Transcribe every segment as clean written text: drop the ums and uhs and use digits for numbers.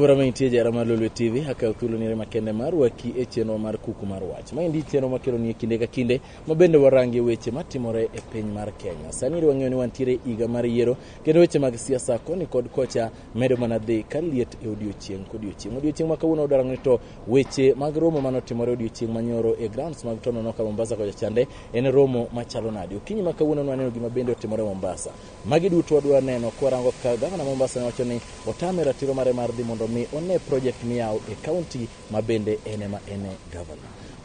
Kamoro amora intie jahera mar Lolwe TV, akawo thuolo ni makende mar rwaki e chenro mar kuku mar wach. Maendi chenro makelo ni e kinde ka kinde ma bende warangie weche matimore e piny mar Kenya. Sani wang'eyo ni wantiere higa mar yiero kendo weche mag siasa koni kod kocha medo mana dhi ka liet e odiochieng' kodiochieng'. Odiochieng' ma kawuono wadwa rango ni to weche mag romo manotimore odiochieng' manyoro e grounds mag Tononoka Mombasa kocha chande en romo machalo nade. Okinyi ma kawuono nwaneno gima bende otimore Mombasa. Magi duto wadwa neno kwarango ka gavana Mombasa ne wacho ni otame ratiro mare mar dhi mondo mi one project miyawo e county ma bende en ema en e gavana.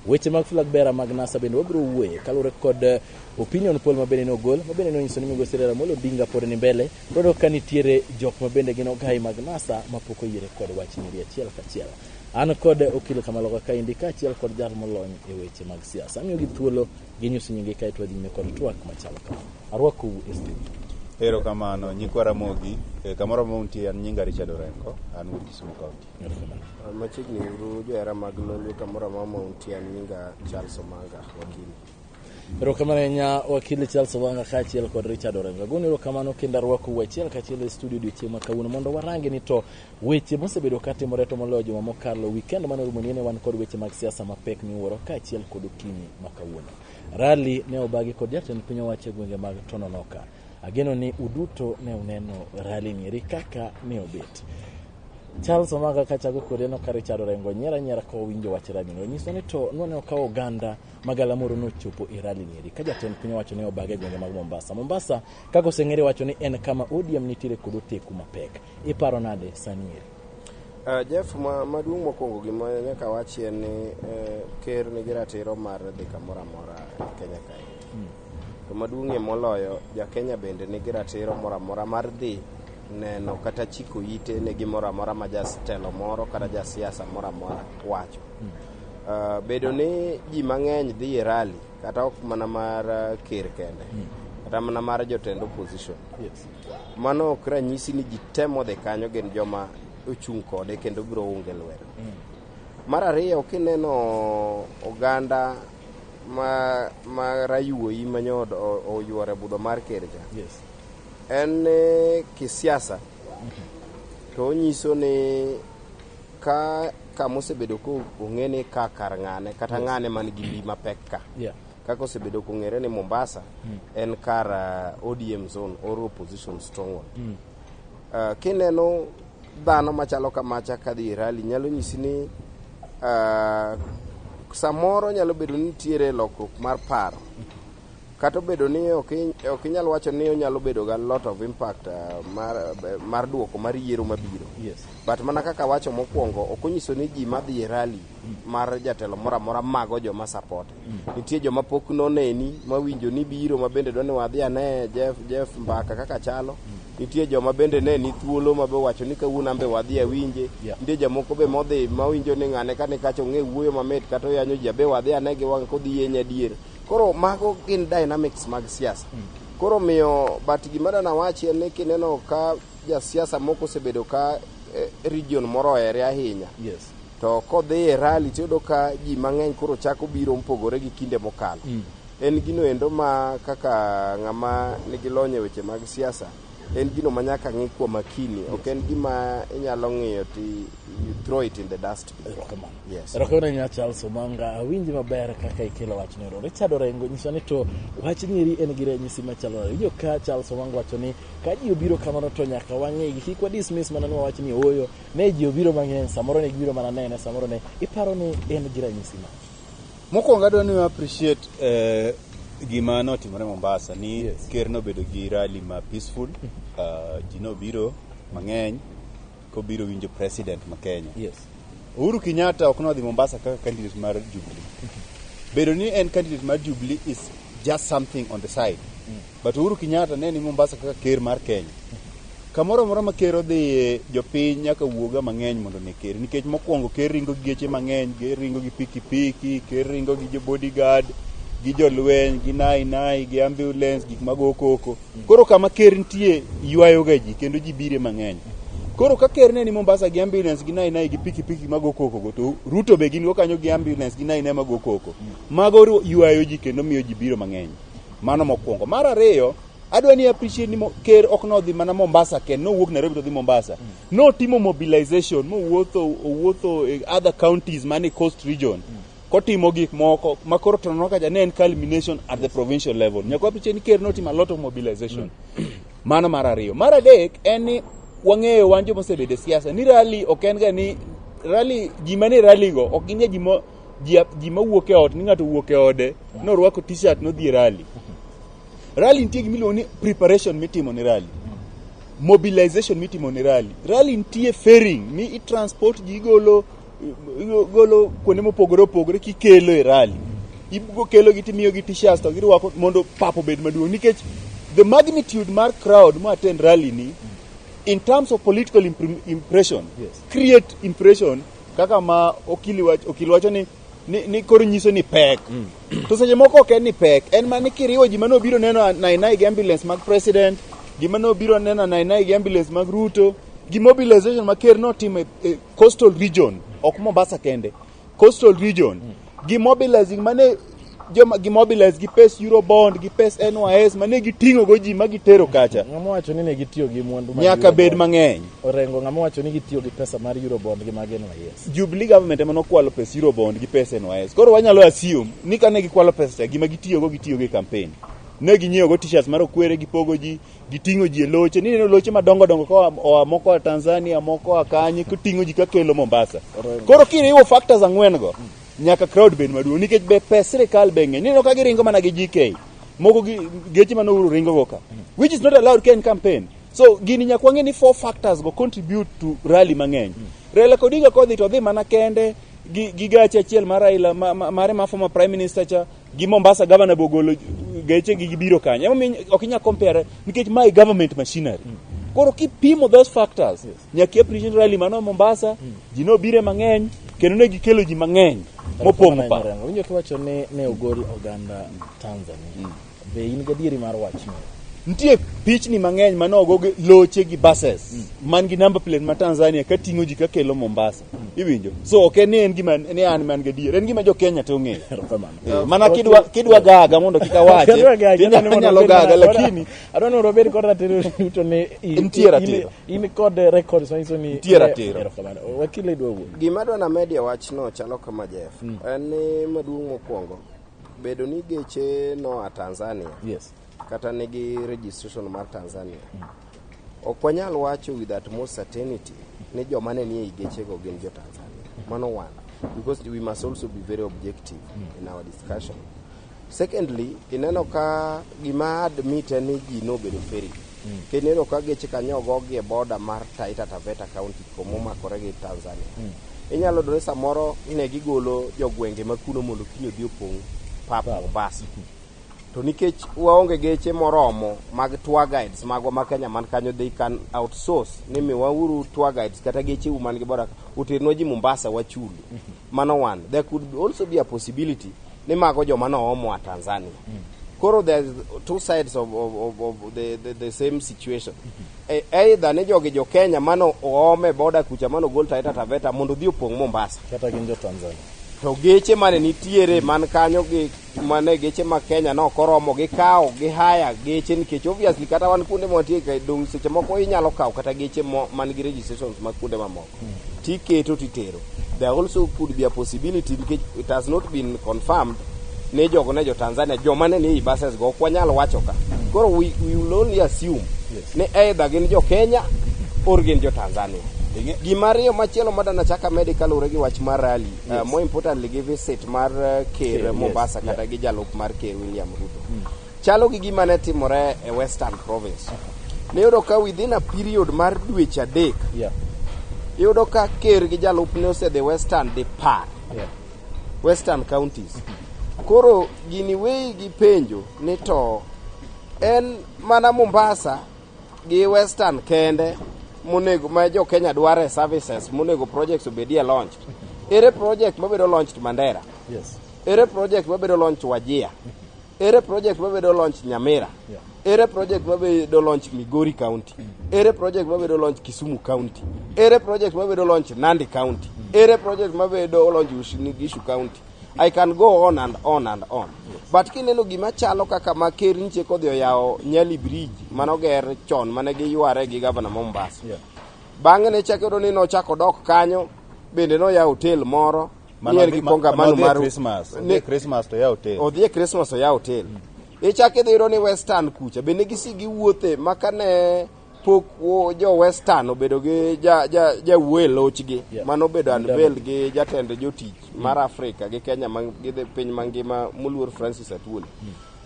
Weche mag flag bearer mag NASA bende wabiro wuoye kaluwore kod opinion poll ma bende nogol ma bende nonyiso ni migosi Raila Amolo Odinga pod ni mbele to ka nitiere jok ma bende gin ogai mag NASA mapok oyiere kod wach nyiri achiel kachiel. An kod okil Kamaloka kaendi kaachiel kod jal molony e weche mag siasa. Amiyogi thuolo ginyiso nyingi kaeto wadhi nyime kod twak machalo kama. Arwakou e studio. Erokamano nyikwa Ramogi, kamoro amora untie an nyinga Richard Orengo, an wuod Kisumu County. Erokamano. Machiegni uru johera mag Lolwe kamoro amora ma untie an nyinga Charles Omanga wakili. Erokamano ahinya wakili Charles Omanga kaachiel kod Richard Orengo. Agoni erokamano kendo arwakou achiel kachiel e studio odiochieng' ma kawuono mondo warangi ni to weche mosebedo katimore to moloyo juma mokalo weekend mane orumo ni ne wan kod weche mag siasa mapek miwuoro kaachiel kod okinyi ma kawuono. Rally ne obagi kod jatend piny owacho e gwenge mag Tononoka. Ageno ni uduto ne uneno rally ni eri kaka ne obet. Charles Omanga kachako kode no ka Richard Orengo nyiera nyiera ka owinjo wach rally no. Nyiso ni to nwaneno ka oganda magalamoro nochopo e rally ni eri ka jatend piny owacho ne obage e gwenge mag Mombasa. Mombasa kaka oseng'ere wacho ni en kama ODM nitiere kod oteku mapek. Iparo nade sani eri? Jeff, maduong' mokwongo gima nyaka wachi en ni ker nigi ratiro mar dhi kamoro amora e Kenya kae. To maduong'ie moloyo, ja Kenya bende nigi ratiro moro amora mar dhi neno kata chiko ite ne gimoro amora ma jatelo moro kata jasiasa moro amora wacho. Bedo ni ji mang'eny dhi e rally kata ok mana mar ker kende, kata mana mar jotend opposition. Yes. Mano ok ranyisi ni ji te modhi kanyo gin joma ochung' kode kendo biro unge lwedo. Mar ariyo, kineno oganda ma rayuoyi manyo oyuoro e budho mar ker cha. Yes. En ni kisiasa to onyiso ni ka kamosebedo kong'e ni ka kar ng'ane kata ng'ane man gi mbi mapek ka. Yeah. Kaka osebedo kong'ere ni Mombasa en kar ODM zone or opposition stronghold. Kineno dhano machalo kamacha kadhi e rally nyalo nyisi ni samoro nyalo bedo ni nitiere lokruok mar paro. Kata obedo ni ok inyal wacho ni onyalo bedo ga lot of impact mar duoko mar yiero mabiro. Yes. But mana kaka wacho mokwongo, ok onyiso ni ji madhi e rally mar jatelo moro amora mago joma support. Nitie joma pok noneni mawinjo ni biro ma bende dwa ni wadhi ane Jeff Mbaka kaka chalo. Nitie joma bende ne ni thuolo ma be wacho ni kawuono ambe wadhi awinje. Yeah. Nitie jomoko be modhi mawinjo ni ng'ane kani kacha ong'e wuoyo mamit kata oyanyo ji abe wadhi ane gi wang' kodhi yenyo adier. Koro mago gin dynamics mag siasa. Koro miyo but gima dana wachi en ni kineno ka jasiasa moko osebedo ka region moro ohere ahinya. Yes. To kodhi e rally tiyudo ka ji mang'eny koro chako biro mopogore gi kinde mokalo. En gino endo ma kaka ng'ama nigi lony e weche mag siasa en gino ma nyaka ng'i kwa makini. Ok en gima inyalo ng'iyo ti you throw it in the dustbin. Erokamano. Yes. Erokamano ahinya Charles Omanga, awinji maber kaka ikelo wachno ero. Richard Orengo nyiso ni to wach nyiri en gi ranyisi machalo nade. Iwinjo ka Charles Omanga wacho ni ka ji obiro kamano to nyaka wang'igi, kik wa dismiss mana ni wawach ni ooyo, ne ji obiro mang'eny, samoro ne gibiro mana nene, samoro ne iparo ni en gi ranyisi ma. Mokwongo adwa ni appreciate gima notimore Mombasa ni Yes. ker nobedo gi rally ma peaceful. Ji nobiro mang'eny kobiro winjo president ma Kenya. Yes. Uhuru Kenyatta ok nodhi Mombasa kaka candidate mar Jubilee. Bedo ni en candidate mar Jubilee is just something on the side. But Uhuru Kenyatta ne ni Mombasa kaka ker mar Kenya. Kamoro amora ma ker odhiye, jopiny nyaka wuoga mang'eny mondo one ker. Nikech mokwongo ker ringo gi geche mang'eny, ker ringo gi pikipiki, ker ringo gi jo bodyguard, gi jolweny, gi nai nai, gi ambulance, gik mago koko. Koro kama ker nitie ywayo ga ji kendo ji bire mang'eny. Koro ka ker ne ni Mombasa gi ambulance gi nai nai gi pikipiki mago koko go, to Ruto be gin go kanyo gi ambulance gi nai nai mago koko. Mago ywayo ji kendo miyo ji biro mang'eny. Mano mokwongo. Mar ariyo, Adwa ni appreciate ni ker ok nodhi mana Mombasa kende, nowuok Nairobi to odhi Mombasa. Notimo mobilization, mowuotho owuotho e other counties mane coast region. Kotimo gik moko ma koro Tononoka cha ne en culmination at the provincial level. Nyaka appreciate ni ker notimo a lot of mobilization. Mano mar ariyo. Mar adek en ni wang'eyo wan joma osebedo e siasa ni rally ok en ga ni rally ji manie rally go ok gin ga ji mo ji mawuok e ot ni ng'ato owuok e ode norwako t-shirt nodhi e rally. Rally nitie gima iluongo ni preparation mitimo ne rally. Mobilization mitimo ne rally. Rally nitie ferrying mi i-transport ji igolo kuonde mopogore opogore kikelo e rally. Ikelo gi timiyo gi t-shirts to girwako mondo pap obed maduong' nikech the magnitude mar crowd mo attend rally ni in terms of political impression create impression kaka ma okili wacho ni koro nyiso ni pek. To seche moko ok en ni pek, en mana ni kiriwo ji manobiro neno Nai gi ambulance mag president, ji manobiro neno Nai gi ambulance mag Ruto, gi mobilization ma ker notimo e coastal region, ok Mombasa kende, coastal region, gi mobilizing mane joma gi mobilize gi pes Eurobond gi pes NYS mane giting'o go ji ma gitero kacha. Ng'ama wacho ni ne gitiyo gi mwandu mag Nyaka bed Eurobond. mang'eny. Orengo ng'ama wacho ni gitiyo gi pesa mar Eurobond gi mag NYS. Jubilee government ema nokwalo pes Eurobond gi pes NYS. Koro wanyalo assume ni kane gikwalo pesa cha, gima gitiyogo e campaign. Ne ginyiewo go t-shirts mar okwere gipogo ji, giting'o ji e loche. Nineno loche madongo dongo koa oa moko oa Tanzania, moko oa kanye, koting'o ji kakelo Mombasa. Koro kiriwo factors ang'wen go, nyaka crowd bed maduong' nikech be pes sirikal be ng'eny. Ineno ka giringo mana gi GK. Moko gi geche mane Uhuru ringo go ka. Which is not allowed ka en campaign. So gini nyaka wang'e ni four factors go contribute to rally mang'eny. Raila Odinga kodhi to odhi mana kende gi gache achiel mar Raila mare ma former prime minister cha gi Mombasa governor bogolo geche gi gibiro kanyo. Emomiyo ok inyal compare nikech mae government machinery. Koro kipimo those factors, nyaka i appreciate rally mano Mombasa, ji nobire mang'eny kendo ne gikelo ji mang'eny mopong'o pap. Orengo, winjo kiwacho ni ne ogol oganda Tanzania. Be in gadieri mar wachno? Nitie pichni mang'eny mane ogo gi loche gi buses man gi number plate ma Tanzania kating'o ji kakelo Mombasa. Iwinjo? So ok en ni en gima ni an man gadier, en gima jo Kenya to ong'eyo. Erokamano. Mana kidwa gaga mondo kik awache, Adwa gaga, tinyalo adwa ni mondo nyalo wabed gaga lakini adwa ni mondo wabed kod ratiro duto ni Nitie ratiro. In kod records manyiso ni Nitie ratiro. Erokamano. Wakil idwa wuoyo. Gima adwa namedie wachno chalo kama Jeff. En ni maduong' mokwongo bedo ni geche noa Tanzania kata nigi registration mar Tanzania. Ok wanyal wacho with utmost certainty ni joma ne nie i gechego gin jo Tanzania. Mano one. Because we must also be very objective in our discussion. Secondly, ineno ka gima admit en ni ji nobedo ferry. Kendo ineno ka geche kanyo ogogi e border mar Taita Taveta County komomakore gi Tanzania. Inyalo yudo ni samoro ne gigolo jogwenge ma kuno mondo kiny odhi opong' pap Mombasa. To nikech waonge geche moromo mag tour guides magwa ma Kenya man kanyo, they can outsource ni miwauru tour guides kata gecheu man gi border uternwa ji Mombasa wachulu. Mano one. There could also be a possibility ni mago joma noomo a Tanzania. Koro there's two sides of the same situation. Either ni jogi jo Kenya mano oome border kucha mano ogol Taita Taveta mondo odhi opong' Mombasa. Kata gin jo Tanzania. To geche mane nitiere man kanyo gi mane geche ma Kenya nok oromo gikawo gi haya geche nikech obviously kata wan kuonde ma wantie ka dong seche moko inyalo kawo kata geche man gi registrations mag kuonde mamoko tiketo titero. There also could be a possibility nikech it has not been confirmed ni jogo ne jo Tanzania joma ne ni ei buses go ok wanyal wacho ka. Koro we will only assume ni either gin jo Kenya or gin jo Tanzania. Gima ariyo machielo madana chak amedi kaluwore gi wach mar rally, more importantly gi visit mar ker Mombasa kata gi jalup mar ker William Ruto. Chalo gi gima ne timore e Western Province. Niyudo ka within a period mar dweche 3 iyudo ka ker gi jalupne osedhi Western dipar. Western counties. Koro gini weyi gi penjo ni to en mana Mombasa gi Western kende monego ma jo Kenya dware services monego projects obedie launched. Ere project mabedo launched Mandera? Ere project mabedo launched Wajir? Ere project mabedo launched Nyamira? Ere project mabedo launch Migori County? Ere project mabedo launch Kisumu County? Ere project mabedo launch Nandi County? Ere project mabedo launch Uasin Gishu County? I can go on and on and on. But kineno gima chalo kaka ma ker nitie kodhi oyawo Nyali Bridge manoger chon mane giyware gi gavana Mombasa. Bang'e ne chak yudo ni nochako dok kanyo bende noyawo hotel moro ni en gi kongamano Manodhi e mar Christmas, odhi ne- e Christmas to yawo hotel. odhi e Christmas oyawo hotel. Ichak idhi yudo ni Western kucha bende gisi giwuothe ma kane pok jo Western obedo gi jawuoyo e lochgi mano obedo unveiled gi jatend jotich mar Afrika gi Kenya gi piny mangima moluor Francis Atwoli.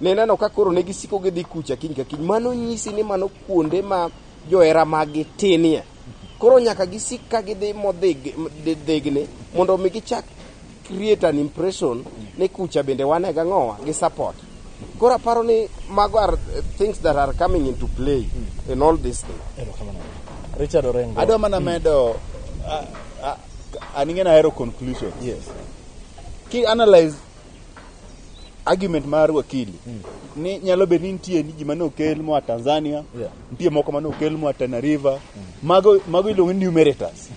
Nineno ka koro ne gisiko gidhi kucha kiny ka kiny. Mano nyisi ni mano kuonde ma johera maggi tinie. Koro nyaka gisik ka gidhi modhigni mondo mi gichak create an impression ni kucha bende wane gang'owa gi support. Koro aparo ni mago are things that are coming into play in all these things. Erokamano. Richard Orengo. Adwa mana medo an ing'e nahero conclusion. Ki analyze argument mar wakili ni nyalo bet ni nitie ni ji mane okel moa Tanzania, nitie moko mane okel moa Tana River, mago iluongo ni numerators.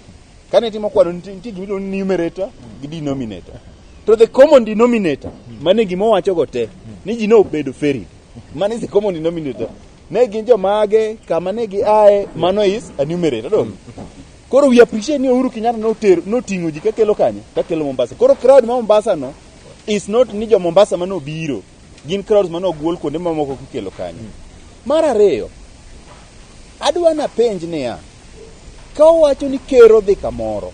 Kane itimo kwano nitie gima iluongo ni numerator gi denominator. To the common denominator mane gima owacho go te ni ji nobedo ferried. Mano is the common denominator. Ne gin jomage, kama ne giaye, mano is a numerator. Dong. Koro we appreciate ni Uhuru Kenyatta noting'o ji kakelo kanye? Kakelo Mombasa. Koro crowd ma Mombasa no is not ni jo Mombasa mane obiro. Gin crowds mane ogol kuonde mamoko kikelo kanyo. Mar ariyo, adwa napenj niya, ka owacho ni ker odhi kamoro,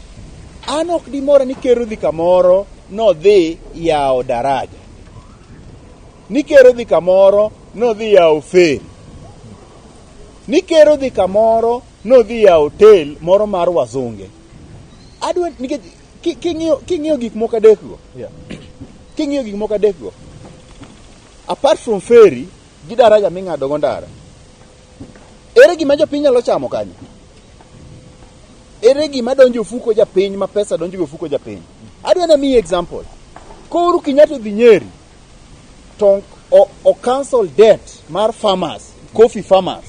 an ok dimora ni ker odhi kamoro nodhi yawo daraja. Ni ker odhi kamoro nodhi yawo ferry. Ni ker odhi kamoro nodhi yawo hotel moro mar wazunge. Adwa nikech king'iyo gik moko adekgo, king'iyo gik moko adekgo, apart from ferry gi daraja ming'ado go ndara, ere gima jopiny nyalo chamo kanyo? Ere gima donjo e ofuko japiny ma pesa donjo e ofuko japiny? Adwa namiyi example. Ka Uhuru Kenyatta odhi Nyeri to o cancel debt mar farmers, coffee farmers.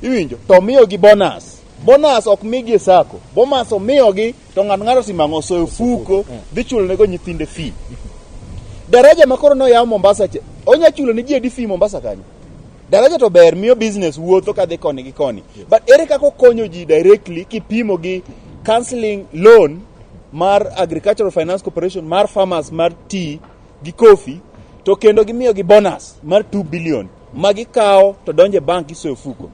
Iwinjo? To omiyogi bonus. Bonus ok migi e sacco. Bonus omiyogi to ng'ato ng'ato otimo ang'o? Osoyo ofuko dhi chulo nego nyithinde fee. Daraja ma koro noyaw Mombasa cha, onya chulo ne ji adi fee Mombasa kanyo? Daraja to ber miyo business wuotho kadhi koni gi koni. But ere kaka okonyo ji directly kipimo gi cancelling loan mar Agricultural Finance Corporation mar farmers mar tea gi coffee to kendo gimiyo gi bonus mar 2 billion ma gikawo to donjo e bank gisoyo ofuko.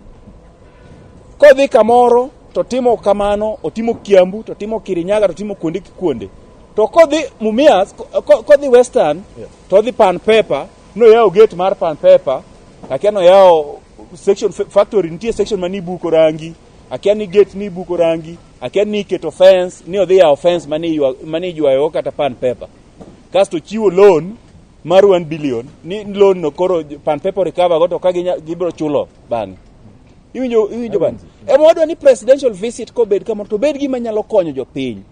Kodhi kamoro to timo kamano, otimo Kiambu, to timo Kirinyaga, to timo kuonde gi kuonde. To kodhi Mumias, kodhi Western, to odhi Pan Paper, noyawo gate mar Pan Paper, akia noyawo section factory, nitie section mani ibuko rangi, akia ni gate ni ibuko rangi, akia ni iketo fence, ni odhi yawo fence mani iywayo kata Pan Paper. Kasto chiwo loan mar 1 billion, ni loan no koro Pan Paper recover go to ka gibiro chulo bang'e. Iwinjo bana? Ema wadwa ni presidential visit kobed kamano to obed gima nyalo konyo jopiny.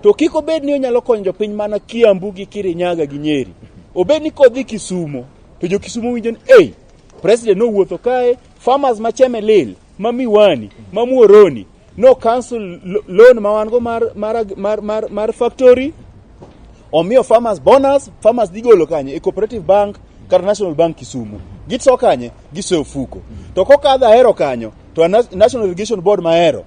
To kik obed ni onyalo konyo jopiny mana Kiambu gi Kirinyaga gi Nyeri. Obed ni kodhi Kisumo to jo Kisumo winjo ni ei president nowuotho kae, farmers ma Chemelil, ma Miwani, ma Muhoroni no cancel loan ma wan go mar factory, omiyo farmers bonus, farmers dhi golo kanye e Cooperative Bank kata National Bank Kisumu. Giso kanye? Gisoyo ofuko. To kokadho Ahero kanyo, to National Irrigation Board mahero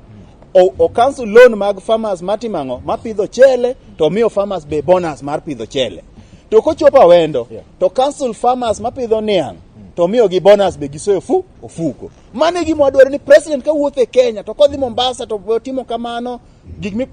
o cancel loan mag farmers matimo ang'o? Mapidho chele to omiyo farmers be bonus mar pidho chele. To kochopo Awendo, to cancel farmers mapidho niang' to omiyogi bonus be gisoyo ofuko. Mano e gima wadwaro ni president kawuotho e Kenya to kodhi Mombasa to be otimo kamano gik mi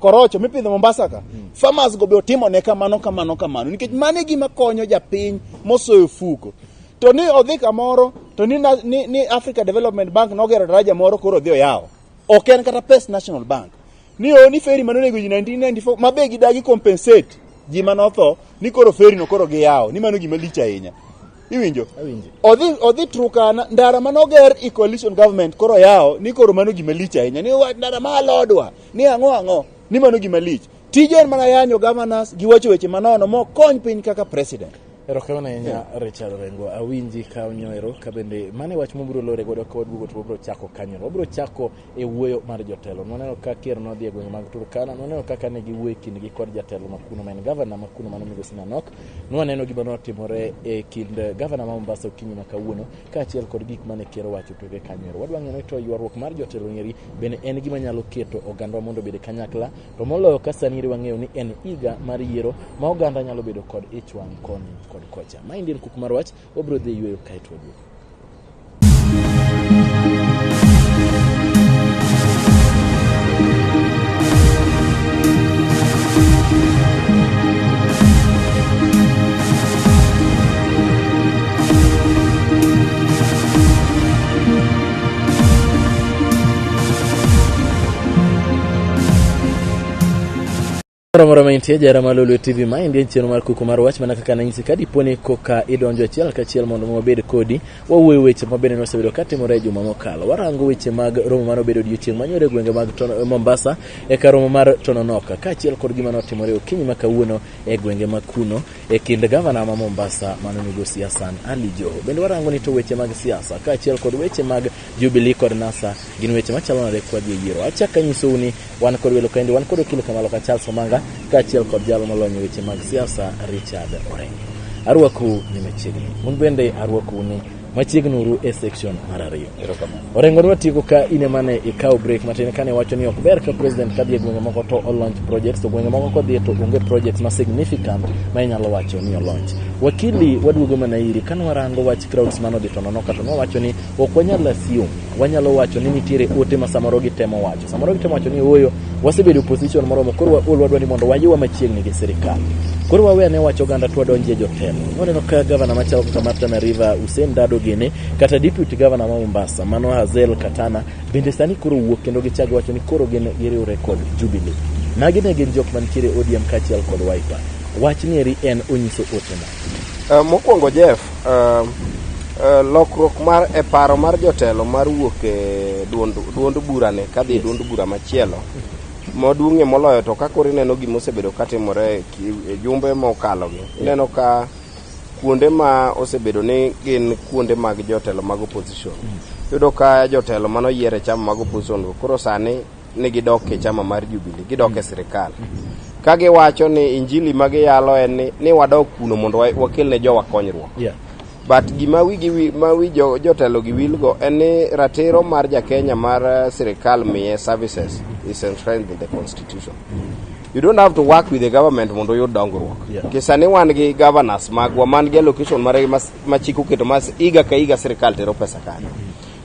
korocho mipidho Mombasa ka farmers go be otimo ne kamano kamano kamano nikech mano e gima konyo japiny mosoyo ofuko. To ni odhi kamoro to ni Africa Development Bank nogero daraja moro koro odhi oyawo. Ok en kata pes National Bank. Ni o ni ferry manonego ji 1994 ma be gidagi compensate ji manotho ni koro ferry no koro giyawo ni mano gima lich ahinya. Iwinjo? Awinjo. Odhi Turkana ndara manoger i coalition government koro yawo ni koro mano gima lich ahinya ni wach ndara ma alodwa ni ang'o ang'o ni mano gima lich. Tije en mana yanyo governors gi wacho weche manono mokony piny kaka president. Erokamano ahinya Richard Orengo. Awinji ka onyoero ka bende mane wach mobiro lore godo ka waduogo to wabiro chako kanyo. Wabiro chako e wuoyo mar jotelo. Nwaneno ka ker nodhi e gwenge mag Turkana, nwaneno kaka ne giwuoyo e kindgi kod jatelo makuno ma en gavana makuno mano migosi Nanok. Nwaneno gima notimore e kind gavana ma Mombasa okinyi ma kawuono kaachiel kod gik mane ker owacho toke kanyo ero. Wadwa ng'eyo ni to ywaruok mar jotelo nieri bende en gima nyalo keto ogandwa mondo obed kanyakla to moloyo ka sani eri wang'eyo ni en higa mar yiero ma oganda nyalo bedo kod ich wang' koni kod kocha. Maendi en kuku mar wach, wabiro dhi yweyo kaeto waduogo. Moro moro mantie jara mar Lolwe TV maendi en chenro mar kuku mar wach mana kaka nanyisi ka dipo ni koka idonjo achiel kachiel mondo wabed kodi wawuoyo weche ma bende nosebedo katimore e juma mokalo. Warango weche mag romo mane obedo odiochieng' manyoro e gwenge mag Mombasa e kar romo mar Tononoka kaachiel kod gima notimore okinyi ma kawuono e gwenge ma kuno e kind gavana ma Mombasa mano migosi Hassan Ali Joho. Bende warango ni to weche mag siasa kaachiel kod weche mag Jubilee kod NASA gin weche machalo nade kwa dhi e yiero. Achak anyisou ni wan kod welo kaendi, wan kod okil Kamalo ka Charles Omanga kaachiel kod jal molony e weche mag siasa Richard Orengo. Arwakou ni machiegni. Un bende arwakou ni machiegni uru e section mar ariyo. Orengo ne watieko ka in ema ne ikawo break matin kane wacho ni ok ber ka president kadhi e gwenge moko to o launch projects to gwenge moko kodhiye to onge projects ma significant ma inyalo wacho ni o launch. Wakili waduogo mana iri kane warango wach crowds mane odhi to nono to nwawacho ni ok wanyal assume, wanyalo wacho ni nitiere ote ma samoro gitemo wacho. Samoro gitemo wacho ni ooyo wasebedo opposition moromo koro waol wadwa ni mondo waywa machiegni gi sirikal. Koro wawe ane wach oganda to wadonjie jotelo. Nwaneno ka gavana machalo kaka mar Tana River Hussein Dado gini kata deputy governor ma Mombasa mano Hazel Katana bende sani koro wuok kendo gichako wacho ni koro gin giriwre kod Jubilee. Magi ne gin jok mantiere ODM kaachiel kod Wiper. Wach ni eri en onyiso ote ma. Mokwongo Jeff, lokruok mar e paro mar jotelo mar wuok e duond bura ni kadhi e duond bura machielo maduong'ie moloyo to ka koro ineno gima osebedo katimore e jumbe mokalo gi ineno ka kuonde ma osebedo ni gin kuonde mag jotelo mag opposition iyudo ka jotelo manoyier e chama mag opposition go koro sani ni gidok e chama mar Jubilee gidok e sirikal ka giwacho ni injili ma giyalo en ni wadok kuno mondo wakel ne jowa konyruok. But gima wigi ma wi jotelo gi wilgo en ni ratiro mar jakenya mar sirikal miye services is enshrined in the constitution. You don't have to work with the government mondo uyud dongruok. Nikech sani wan gi governors magwa man gi allocation margi ma chik oketo ma higa ka higa sirikal tero pesa kanyo.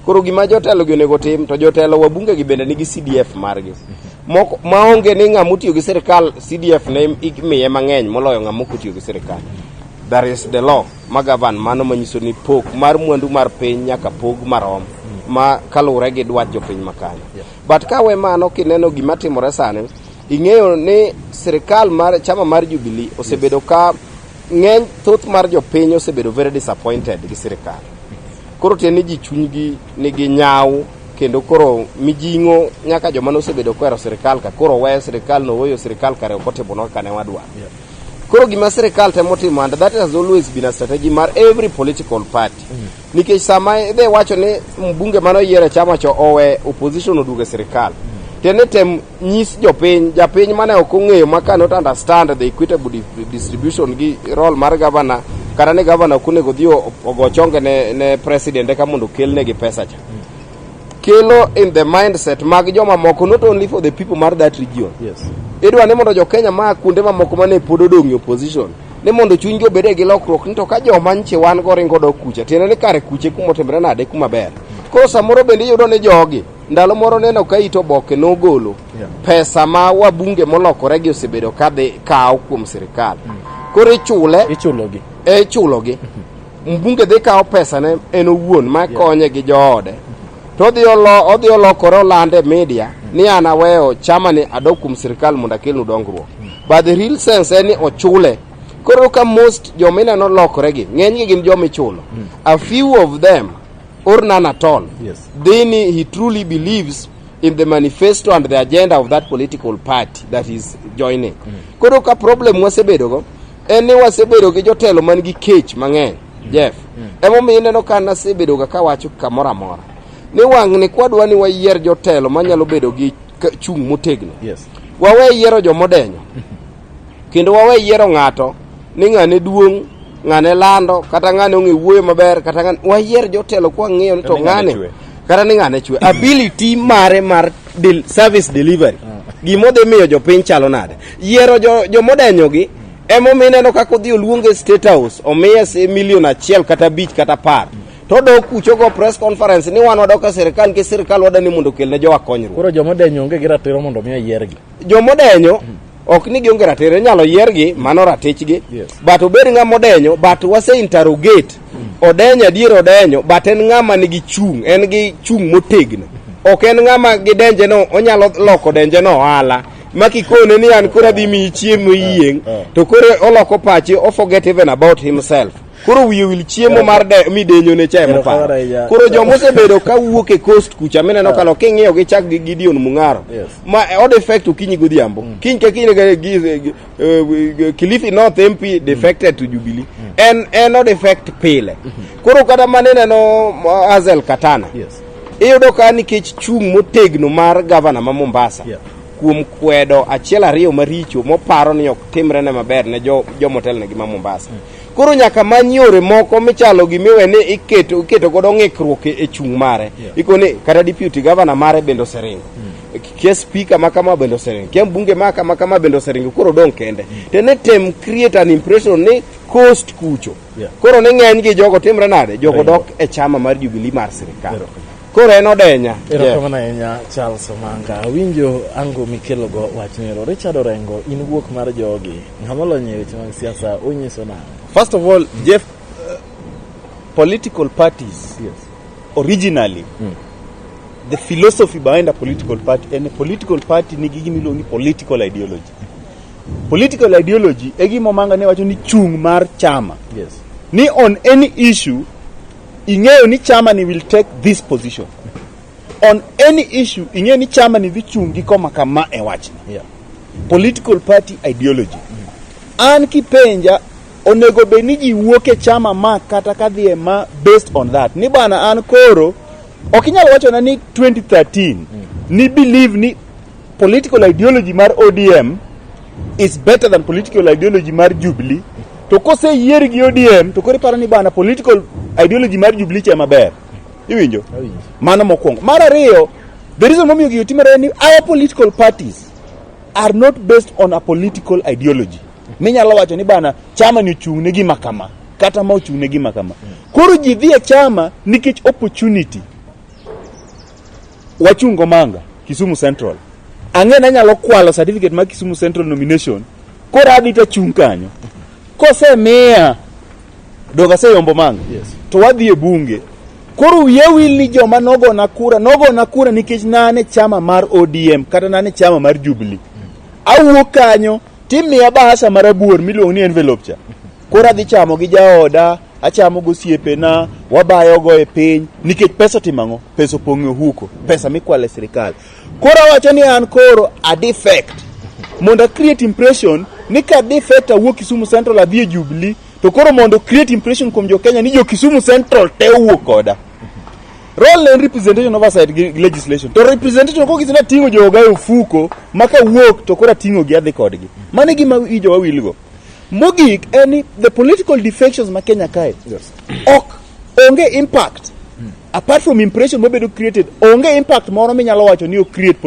Koro gima jotelo gi onego tim to jotelo wabunge gi bende nigi CDF margi. Moko maonge ni ng'ama otiyo gi sirikal CDF ne imiye mang'eny moloyo ng'ama ok otiyo gi sirikal. There is the law ma govern mano manyiso ni pok mar mwandu mar piny nyaka pog marom ma kaluwore gi dwach jopiny makanyo. But ka we mano kineno gima timore sani, ing'eyo ni sirikal mar chama mar Jubilee osebedo ka ng'eny thoth mar jopiny osebedo very disappointed gi sirikal. Koro tiende ni ji chunygi nigi nyaw kendo koro mijing'o nyaka joma nosebedo kohero sirikal ka koro weyo sirikal no oweyo sirikal kare ok otimonwa kaka ne wadwaro. Koro gima sirikal temo timo and that has always been a strategy mar every political party. Nikech sama idhi wacho ni mbunge mane oyier e chama cho owe opposition oduogo e sirikal. Tiende tem nyis jopiny, japiny mane ok ong'eyo ma cannot understand the equitable distribution gi role mar governor kata ni governor ok onego odhi ogo chonge ne president eka mondo okelnegi pesa cha. Kelo in the mindset mag joma moko not only for the people mar that region. Idwa ni mondo jo Kenya ma kuonde mamoko mane pod odong' e opposition ni mondo chunygi obede gi lokruok ni to ka joma nche wan go ringo dok kucha tiende ni kare kuche kuma otimre nade kuma ber. Koro samoro bende iyudo ni jogi ndalo moro neno ka it oboke nogolo pesa ma wabunge molokore gi osebedo ka dhi kawo kuom sirikal. Koro ichule Ichulogi. e ichulogi. Mbunge dhi kawo pesa ne en owuon ma konye gi joode. To odhi olokore olande e media ni an aweyo chama ni adok kuom sirikal mondo akelnu dongruok. But the real sense en ni ochule. Koro ka most joma ineno lokore gi, ng'enygi gin joma ichulo. A few of them or none at all. Then he truly believes in the manifesto and the agenda of that political party that is joining. Koro ka problem wasebedogo, En ni wasebedo gi jotelo man gi kech mang'eny, Jeff. Emomiyo ineno ka nasebedo ga kawacho kamoro amora ni wang'ni kwadwa ni wayier jotelo manyalo bedo gi chung' motegno. Wawe yiero jomodenyo. Kendo wawe yiero ng'ato ni ng'ane duong', ng'ane lando, kata ng'ane ong'e wuoyo maber, kata ng'ane wayier jotelo kwang'iyo ni to Ni ng'ane ng'ane chwe. kata ni ng'ane chwe. Ability mare mar service delivery. Gima odhi miyo jopiny chalo nade. Yiero jomodenyogi emomiyo ineno kaka odhi oluonge State House, omiye milion 1 kata 5 kata 10. To odok kucho go press conference ni wan wadok e sirikal nikech sirikal wadani mondo okelne jowa konyruok. Koro jomodenyo onge gi ratiro mondo mi oyiergi. Jomodenyo ok ni gionge ratiro, inyalo yiergi, mano ratichgi. But obed ng'ama odenyo, but wase interrogate. Odenyo adier odenyo, but en ng'ama nigi chung', en gi chung' motegno. Ok en ng'ama gi denje no onyalo loko denje no ohala. Ma kikone ni an koro adhi miyi chiemo iyieng', to koro oloko pache, o forget even about himself. Koro wiye wil chiemo mar de, midenyo ne cha ema paro. Koro joma osebedo ka wuok e coast kucha mineno kalo king'iyo gi chak gi Gideon Mung'aro. Ma od effect okinyi godhiambo. Kiny ka kiny gi Kilifi North MP defected to Jubilee. En od effect pile. Koro kata mane neno Hazel Katana. Iyudo ka nikech chung' motegno mar gavana ma Mombasa. Kuom kwedo achiel ariyo maricho moparo ni ok timre ne maber ne jo jomotelnegi ma Mombasa. Koro nyaka many yore moko michalo gimiwe ni iketo godo ng'ikruok e chung' mare. Ikoni kata deputy governor mare bende oseringo. Kia speaker ma kama bende oseringo. Kia mbunge ma kama kama bende oseringo koro odong' kende. To ne tem create an impression ni coast kucho. Koro ni ng'eny gi jogo timre nade? Jogo dok e chama mar Jubilee mar sirikal. Koro en odenya. Erokamano ahinya Charles Omanga. Awinjo ango mikelogo wachnero. Richard Orengo, in wuok mar jogi. Ng'ama olony e weche mag siasa onyiso nang'o? First of all, Jeff, political parties originally, the philosophy behind a political party, and a political party nigi gima iluongo ni political ideology. Political ideology e gima Omanga ne wacho ni chung' mar chama. Ni on any issue, ing'eyo ni chama ni will take this position. On any issue, ing'eyo ni chama ni dhi chung' gi koma kama e wachni. Political party ideology. An kipenja onego bed ni ji wuok e chama ma kata ka dhi e ma based on that. Ni bana an koro ok inyal wachona ni 2013 ni believe ni political ideology mar ODM is better than political ideology mar Jubilee. To koseyier gi ODM to koro iparo ni bana political ideology mar Jubilee cha maber. Iwinjo? Mano mokwongo. Mar ariyo, the reason momiyo gigo timore en ni our political parties are not based on a political ideology. Minyalo wacho ni bana chama ni ochung' ne gima kama kata ma ochung' ne gima kama. Koro ji dhi e chama nikech opportunity. Wachungo Manga, Kisumu Central. Ang'e ni anyalo kwalo certificate mar Kisumu Central nomination koro adhi tachung' kanyo. Kosemiya dog aseyombo Manga. To wadhi e bunge. Koro wiya wil ni joma nogona kura nikech nane chama mar ODM kata nane chama mar Jubilee. Awuok kanyo timiya bahasha marabuor miluongo ni envelope cha. Koro adhi chamo gi jaoda, achamo gosiepena, wabayogo e piny nikech pesa otimo ang'o? Pesa opong'o e ohuko, pesa mikwalo e sirikal. Koro awacho ni an koro a defect mondo a create impression ni ka defect awuok Kisumu Central adhi e Jubilee to koro mondo create impression kuom jo Kenya ni jo Kisumu Central te owuok koda. Role en representation oversight gi legislation. To representation kok isina ting'o joga e ofuko ma kawuok to koro ating'o gi adhi kodgi. Mano e gima wi jowa wilgo. Mogik en ni the political defections ma Kenya kae ok onge impact apart from impression mobedo created onge impact moro minyalo wacho ni o create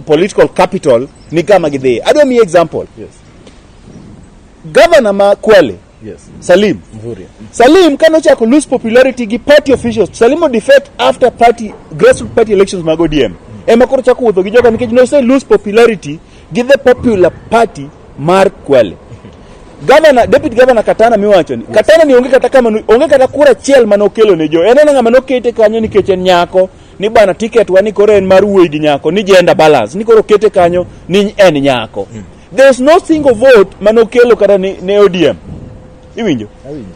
political capital ni kama gidhiye. Adwa miyi example. Governor ma Kwale Salim Mvurya. Salim kanochako lose popularity gi party officials Salim o defect after party grassroots party elections mag ODM ema koro chako wuotho gi joga nikech nose lose popularity gi the popular party mar Kwale Governor, deputy governor Katana miwacho ni Katana ni onge kata kama onge kata kura achiel manokelo ne jo en en ng'ama nokete kanyo nikech en nyako ni bana ticket wa ni koro en mar wuoyi gi nyako ni gender balance ni koro kete kanyo ni en nyako there is no single vote manokelo kata ni, ne ODM iwinjo Awinjo.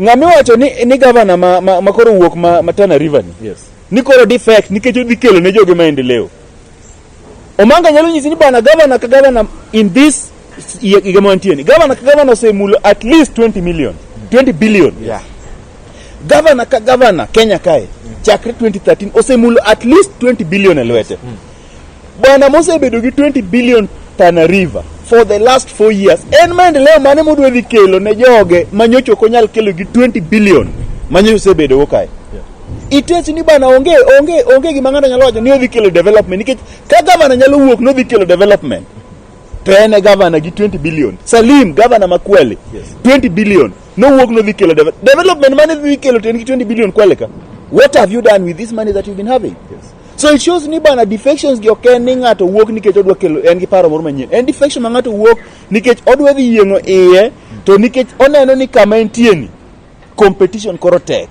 ng'ama iwacho ni governor ma koro wuok ma Tana River ni ni koro defect nikech odhi kelo ne joge maendeleo Omanga nyalo nyisi ni bana governor ka governor in this Higa ma wantie ni gavana ka gavana osemulo at least 20 million, 20 billion. Gavana ka gavana Kenya kae chakre 2013 osemulo at least 20 billion e lwete. Bwana mosebedo gi 20 billion Tana River for the last 4 years, en maendeleo mane modwa dhi kelo ne joge manyocha ok onyal kelo gi 20 billion manyocha osebedo go kae? Itech ni bana onge gima ng'ato nyalo wacho ni odhi kelo development, nikech ka gavana nyalo wuok nodhi kelo development to en e gavana gi 20 billion. Salim, gavana ma Kwale, 20 billion nowuok nodhi kelo development mane dhi kelo to en gi 20 billion Kwale ka? What have you done with this money that you've been having? So it shows ni bana defections gi ok en ni ng'ato wuok nikech odwa kelo, en gi paro moro manyien. En defection ma ng'ato wuok nikech odwa dhi yieng'o iye, to nikech oneno ni kama entie ni competition koro tek.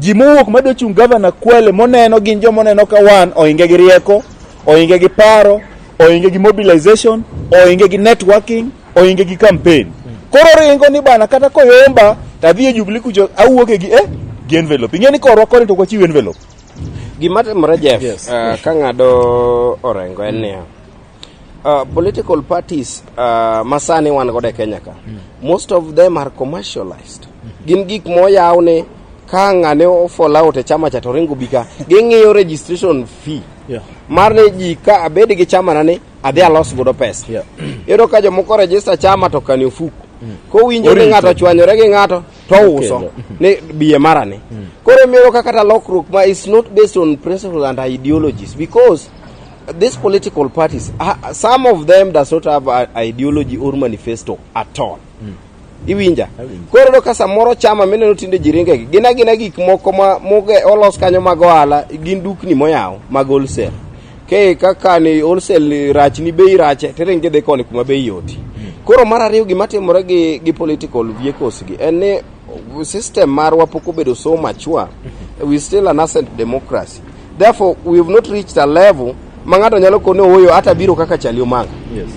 Ji mowuok madwa chung' gavana Kwale moneno gin joma oneno ka wan oinge gi rieko, oinge gi paro, oinge gi mobilization, oinge gi networking, oinge gi campaign. Koro ringo ni bana kata koyomba tadhi e Jubilee kucho awuok e gi envelope. Ing'e ni korwa koni to ok wachiw envelope. Gima timore, Jeff, ka ng'ado Orengo en niya, political parties masani wan godo e Kenya ka, most of them are commercialized. Gin gik moyaw ni ka ng'ane o fall out e chama cha to ringo bi ka, ging'iyo registration fee mar ni ji ka abed gi chama na ni adhi alos godo pesa. Iyudo ka jomoko register chama to kani ofuku kowinjo ni Orito. Ng'ato ochwanyore gi ng'ato to ouso ni biye marani. Koro imiyo ka kata lokruok ma is not based on principles and ideologies, because these political parties, some of them does not have a ideology or manifesto at all. Iwinja? Koro iyudo ka samoro chama mineno tinde ji ringegi gin agina gik moko ma moge olos kanyo mag ohala, gin dukni moyaw mag wholesale. Ke kaka ni wholesale rach ni bei rache tiringi idhi koni kuma bei yoti. Koro mar ariyo, gima timore gi political vehicles gi en ni system marwa pok obedo so mature. We still a nascent democracy, therefore we have not reached a level ma ng'ato nyalo kone ooyo ata biro kaka Chali Omanga.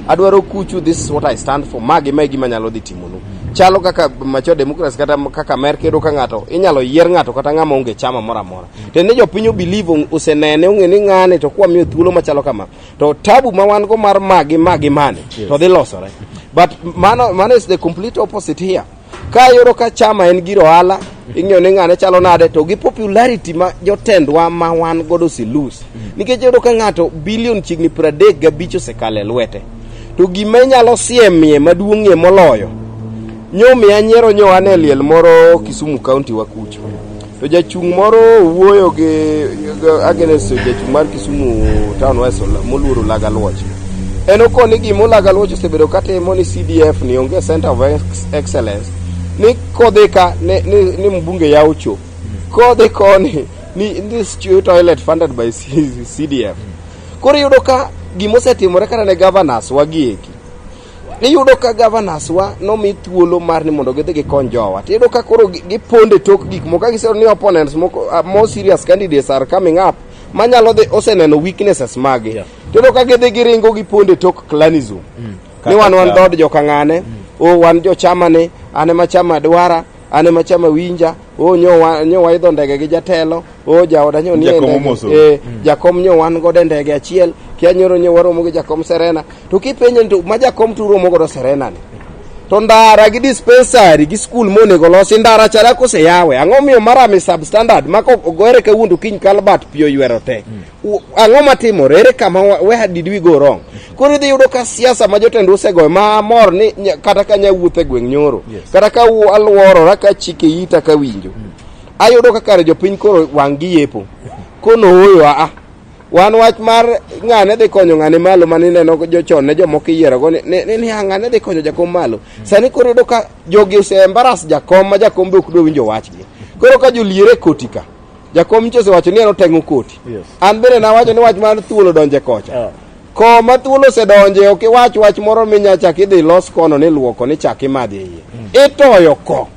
Adwaro kuchu, this is what I stand for, magi ma e gima nyalo dhi timonu. Chalo kaka mature democracy kata kaka Amerka, iyudo ka ng'ato inyalo yier ng'ato kata ng'ama onge chama moro amora to ni jopiny obelieve osenene ong'e ni ng'ane to kwamiyo thuolo machalo kama to tabu ma wan go mar magi magi mane to dhi losore. But mano is the complete opposite here. Ka iyudo ka chama en gir ohala, ing'iyo ni ng'ane chalo nade to gi popularity ma jotendwa ma wan godo oselose, nikech iyudo ka ng'ato bilion chiegni 35 osekalo e lwete to gima inyalo siemie maduong'ie moloyo nyomiya nyiero nyo an e liel moro Kisumu County wa kucho to jachung' moro wuoyo gi against jachung' mar Kisumu Town West moluoro Olaga Luoch. En okoni gima Olaga Luoch osebedo katimo ni CDF ni onge center of excellence ni kodhi ka ni mbunge yawo cho kodhi koni ni this toilet funded by CDF. Koro iyudo ka gimosetimore kata ne governors wa gieki, iyudo ka governors wa nomi thuolo mar ni mondo gidhi gikony jowa to iyudo ka koro giponde tok gik moko ka giseneno ni opponents moko, more serious candidates are coming up manyalo dhi oseneno weaknesses magi. To iyudo ka gidhi giringo giponde tok clanism ni wan dhood joka ng'ane o wan jochama ni an ema chama dwara, an ema chama winja o nyo waidho ndege gi jatelo o jaoda nyo nie Jakom ndege. omoso. Jakom nyo wan godo e ndege achiel kia nyoro nyo waromo gi jakom Serena to kipenjo ni to ma jakom to uromo godo Serena ni to ndara gi dispensary gi skul monego losi ndara chara koseyawe, ang'o miyo marami substandard ma kogore kawuono to kiny culvert pi oywero te? Ang'o matimore ere kama where did we go wrong? Koro idhi yudo ka siasa ma jotend osegoyo ma amor ni kata ka nya wuotho e gweng' nyoro kata ka aluorora ka chike ita ka winjo ayudo ka kare jopiny koro wang' gi yepo kono ooyo aa wan wach mar ng'ane dhi konyo ng'ane malo mane ineno jochon ne jomoko iyiero go ni ng'ane dhi konyo jakom malo. Sani koro iyudo ka jogi ose embarrass jakom ma jakom be ok dwa winjo wachgi. Koro ka joliere koti ka jakom nyicha osewacho ni en oteng'o koti. An bende nawacho ni wach mar thuolo donje kocha. Koma thuolo osedonje ok iwach wach moro minya chak idhi los kono ni luoko ni chak imadhi e iye itoyo ko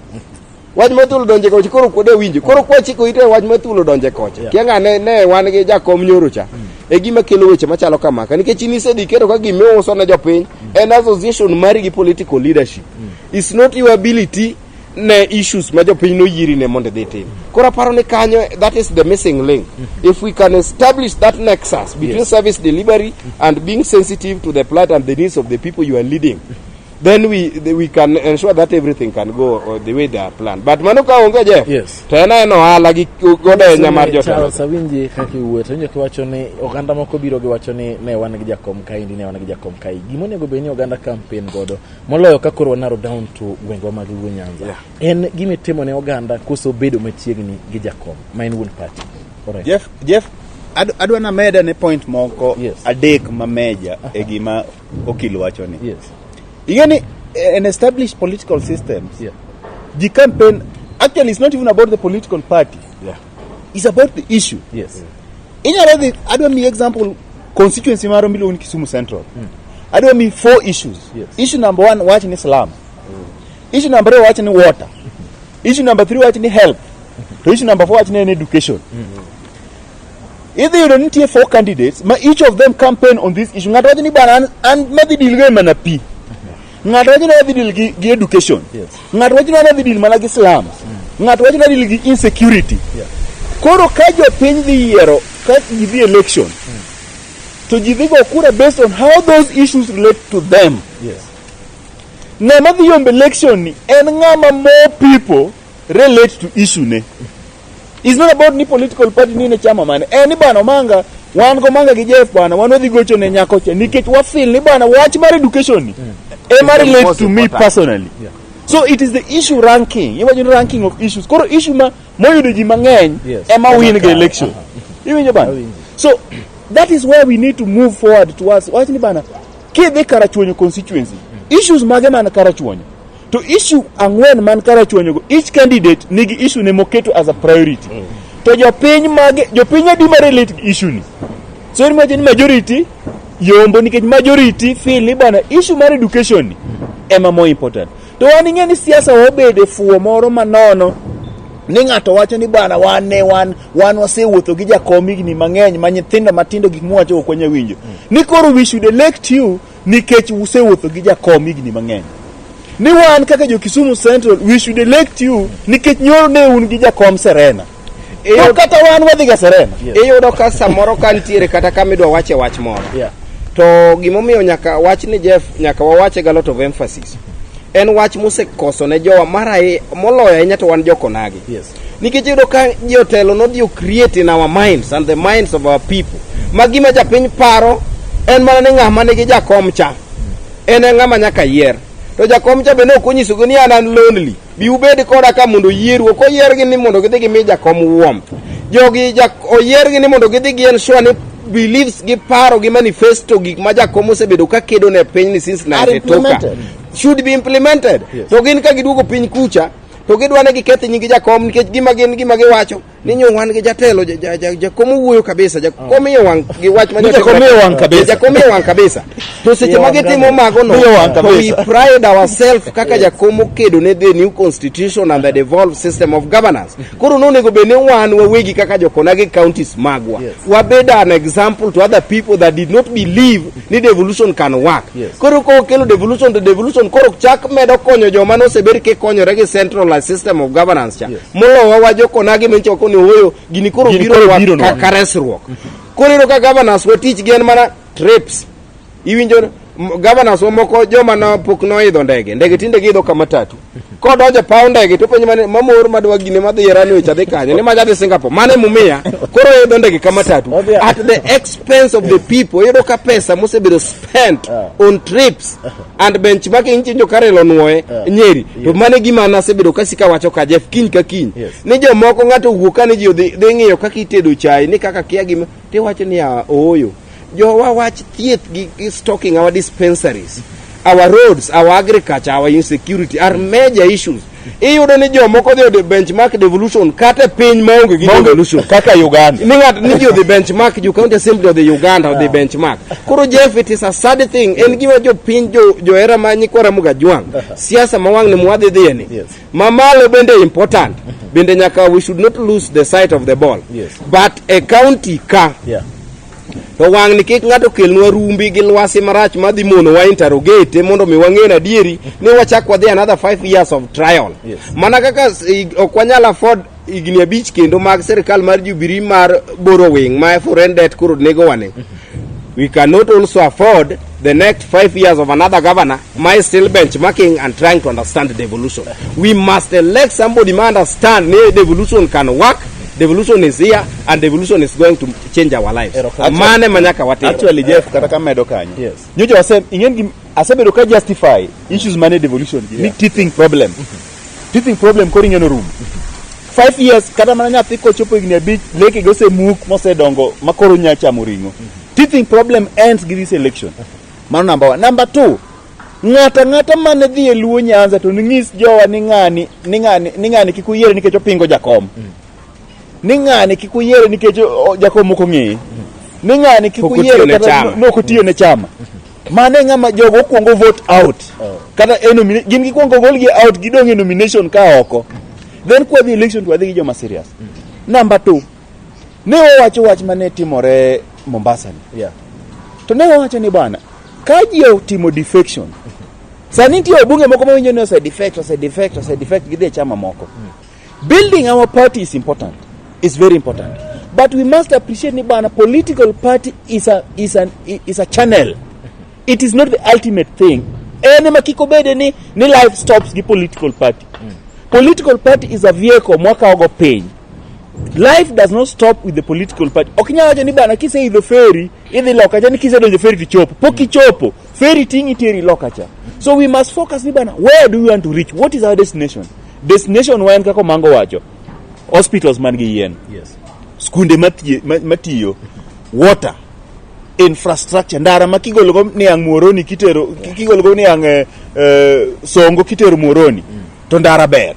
wach ma thuolo donje kocha. Koro kode winjo koro kwachiko ite wach ma thuolo donje kocha. Kia ng'ane ne wan gi jakom nyoro cha e gima kelo weche machalo kamaka nikech in isedhi keto ka gima iuso ne jopiny en association mari gi political leadership is not your ability ne issues ma jopiny noyieri ne mondo idhi tim. Koro aparo ni kanyo that is the missing link. If we can establish that nexus between service delivery and being sensitive to the plight and the needs of the people you are leading. Then we can ensure that everything can go the way they are planned. But mano ka onge, Jeff, to en aena ohala gi godenya mar jotelo. Charles, awinji kaka iwuoyo to winjo kiwacho ni oganda moko biro giwacho ni ne wan gi jakom kaendi, ne wan gi jakom kae. Gima onego bed ni oganda campaign godo moloyo ka koro wanaro down to gwengwa mag Luo Nyanza en gima itimo ne oganda koso bedo machiegni gi jakom ma en wuon party. Alright. Jeff, adwa nameda ne point moko adek ma meja e gima okil wacho ni. Ing'e ni an established political systems, ji campaign, actually it's not even about the political party. It's about the issue. Inyalo dhi, adwa mi example constituency marwa miluongo ni Kisumu Central. Adwa mi four issues. Issue number one wach ni slum. Issue number two wach ni water. Issue number three wach ni health. To issue number four wach ni en education. Idhi yudo nitie four candidates ma each of them campaign on this issue. Ng'ato wacho ni bana an madhi deal go mana pi. Ng'ato wacho ni adhi deal gi education. Ng'ato wacho ni adhi deal mana gi slums. Ng'ato wacho ni adhi deal gi insecurity. Koro ka jopiny dhi yiero, ka ji dhi election, to ji dhi go kura based on how those issues relate to them. Ng'ama dhi yombo election ni en ng'ama more people relate to issue ne. It's not about ni political party ni ne chama mane. En ni bana Omanga, wan go Manga gi Jeff bana, wan wadhi gocho ne nyako cha nikech wa feel ni bana wach mar education ni ema Is the relate most to me important. personally. So it is the issue ranking. Iwacho ni ranking of issues. Koro issue ma moyudo ji mang'eny ema Ema win ga kawo. election. Iwinjo bana? Awinjo. So that is where we need to move forward towards. Wach ni bana, kidhi Karachuonyo constituency, issues mage man Karachuonyo? To issue ang'wen man Karachuonyo go, each candidate nigi issue ne moketo as a priority. To jopiny mage, jopiny adi ma relate gi issue ni? So imagine majority yombo nikech majority feel ni bana issue mar education ni ema more important. To wan ing'e ni siasa obede fuo moro manono ni ng'ato wacho ni bana wan ne wan wasewuotho gi jakom higni mang'eny ma nyithindo matindo gik mwacho ok wanyal winjo. Ni koro we should elect you nikech usewuotho gi jakom higni mang'eny. Ni wan kaka jo Kisumu Central we should elect you nikech nyoro ne un gi jakom Serena. To kata wan wadhi ga Serena. Iyudo ka samoro ka nitiere kata kama idwa wache wach moro, to gimomiyo nyaka wach ni Jeff nyaka wawache ga lot of emphasis en wach mosekoso ne jowa mar moloyo ahinya to wan jokonagi, nikech iyudo ka jotelo nodhi o create in our minds and the minds of our people ma gima japiny paro en mana ni ng'ama nigi jakom cha en e ng'ama nyaka yier, to jakom cha bende ok onyisogi ni an lonely, bi ubed koda ka mondo oyieru. Ok oyiergi ni mondo gidhi gimi jakom warmth jogi, oyiergi ni mondo gidhi gi ensure ni beliefs gi paro gi manifesto, gik ma jakom osebedo ka kedo ne piny ni since Are 92 ka implemented. should be implemented. To gin ka giduogo piny kucha to gidwa ni giketh nying jakom, nikech gima gin gima giwacho ni nyo wan gi jatelo jakom owuoyo kabisa, jakom iye wang' gi wach ma Ni jakom iye wang' kabisa. Jakom iye wang' kabisa. To seche ma gitimo mago no, Iye wang' to we kabisa. pride ourselves kaka jakom okedo ne the new constitution and the devolved system of governance. Koro nonego bed ni wan wawegi kaka jokonagi counties magwa wabed an example to other people that did not believe ni devolution can work. Koro kokelo devolution to devolution koro chak medo konyo joma nosebed kikonyore gi centralized system of governance cha molowa wa jokonagi mencho koni ooyo gini koro Gini biro koro wa biro nwa. kaka resruok. Koro iyudo ka governors wa tich gi en mana trips. Iwinjo governors wa moko joma no pok noidho ndege tinde giidho kama tatu kodonjo e paw ndege to penjo mane mamor madwa gine madhi e runway cha dhi kanye ni maja dhi Singapore mane mumia koro idho ndege kama tatu at the expense of the people. Iyudo ka pesa mosebedo spent on trips and benchmarking chinjo karelo nuoye Nyeri to mane gima nasebedo kasika wacho ka Jeff kiny ka kiny ni jomoko ng'ato owuok ka ni ji odhi dhi ng'iyo kaka itedo chai ni kaka kia gima tiwacho ni "Ah, ooyo jowa wach thieth gi stocking our dispensaries, our roads, our agriculture, our insecurity are major issues." Iyudo ni jomoko dhi ode benchmark devolution kata e piny maonge gi devolution kaka Uganda. Ni ng'at ni ji odhi benchmark jo county assembly odhi Uganda odhi benchmark. Koro Jeff, it is a sad thing, en gima jopiny jo johera ma nyikwa Ramogi Ajwang' siasa ma wang' ni mwadhi dhiye ni mamalo bende important bende nyaka we should not lose the sight of the ball, but e county ka to wang' ni kik ng'ato kelnwa rumbi gi lwasi marach madhi mono wa interrogate mondo mi wang'e adieri ni wachak wadhi another 5 years of trial. Mana kaka ok wanyal afford higni 5 kendo mag sirikal mar Jubilee mar borrowing ma foreign debt koro nego wane. We cannot also afford the next 5 years of another governor ma is still benchmarking and trying to understand devolution. We must elect somebody ma understand ni devolution can work, devolution is here, and devolution is going to change our lives. Erokamano. Mane manyaka watim. Actually, Jeff, kata kamedo kanyo. Yes. Nyocha wase ing'en gi asebedo ka justify issues mane devolution gi ni teething problem. Teething problem koro ing'eno rumo. 5 years kata mana nyathi kochopo higni 5 lekege osemuk mosedongo makoro nya chamo ring'o. Teething problem ends gi this election. Mano number one. Number two, ng'ata ng'ata mane dhi e Luo Nyanza to ng'is jowa ni ng'ani ni ng'ani ni ng'ani kik uyiere nikech opingo jakom. Ni ng'ani kik uyiere nikech jakom ok ong'eye. Ni ng'ani kik Pok uyiere otiyo ne kata chama. no ok otiyo ne chama. Mano e ng'ama jogo okuongo vote out. Kata e gin gikuongo golgi out gidong' e nomination ka oko. Then kwadhi election to wadhi gi joma serious. Number two, ne wawacho wach mane timore Mombasa ni. To ne wawacho ni bwana, ka ji otimo defection, sani nitie wabunge moko mawinjo ni ose defect, ose defect, ose defect gidhi e chama moko. Building our party is important. It's very important. But we must appreciate ni bwana, political party is a channel. It is not the ultimate thing. En ema kik obede ni life stops gi political party. Political party is a vehicle mwakawogo piny. Life does not stop with the political party. Ok inyal wacho ni bana kiseidho ferry idhi loka cha ni kisedonjo ferry tichopo. Pok ichopo. Ferry ting'i teri loka cha. So we must focus ni bana where do we want to reach? What is our destination? Destination wa en kaka Omango wacho. Hospitals man gi yien. Skunde matiyo. Water. Infrastructure ndara ma kigologo niang' Muhoroni kitero kigologo niang' Songo kitero Muhoroni to ndara ber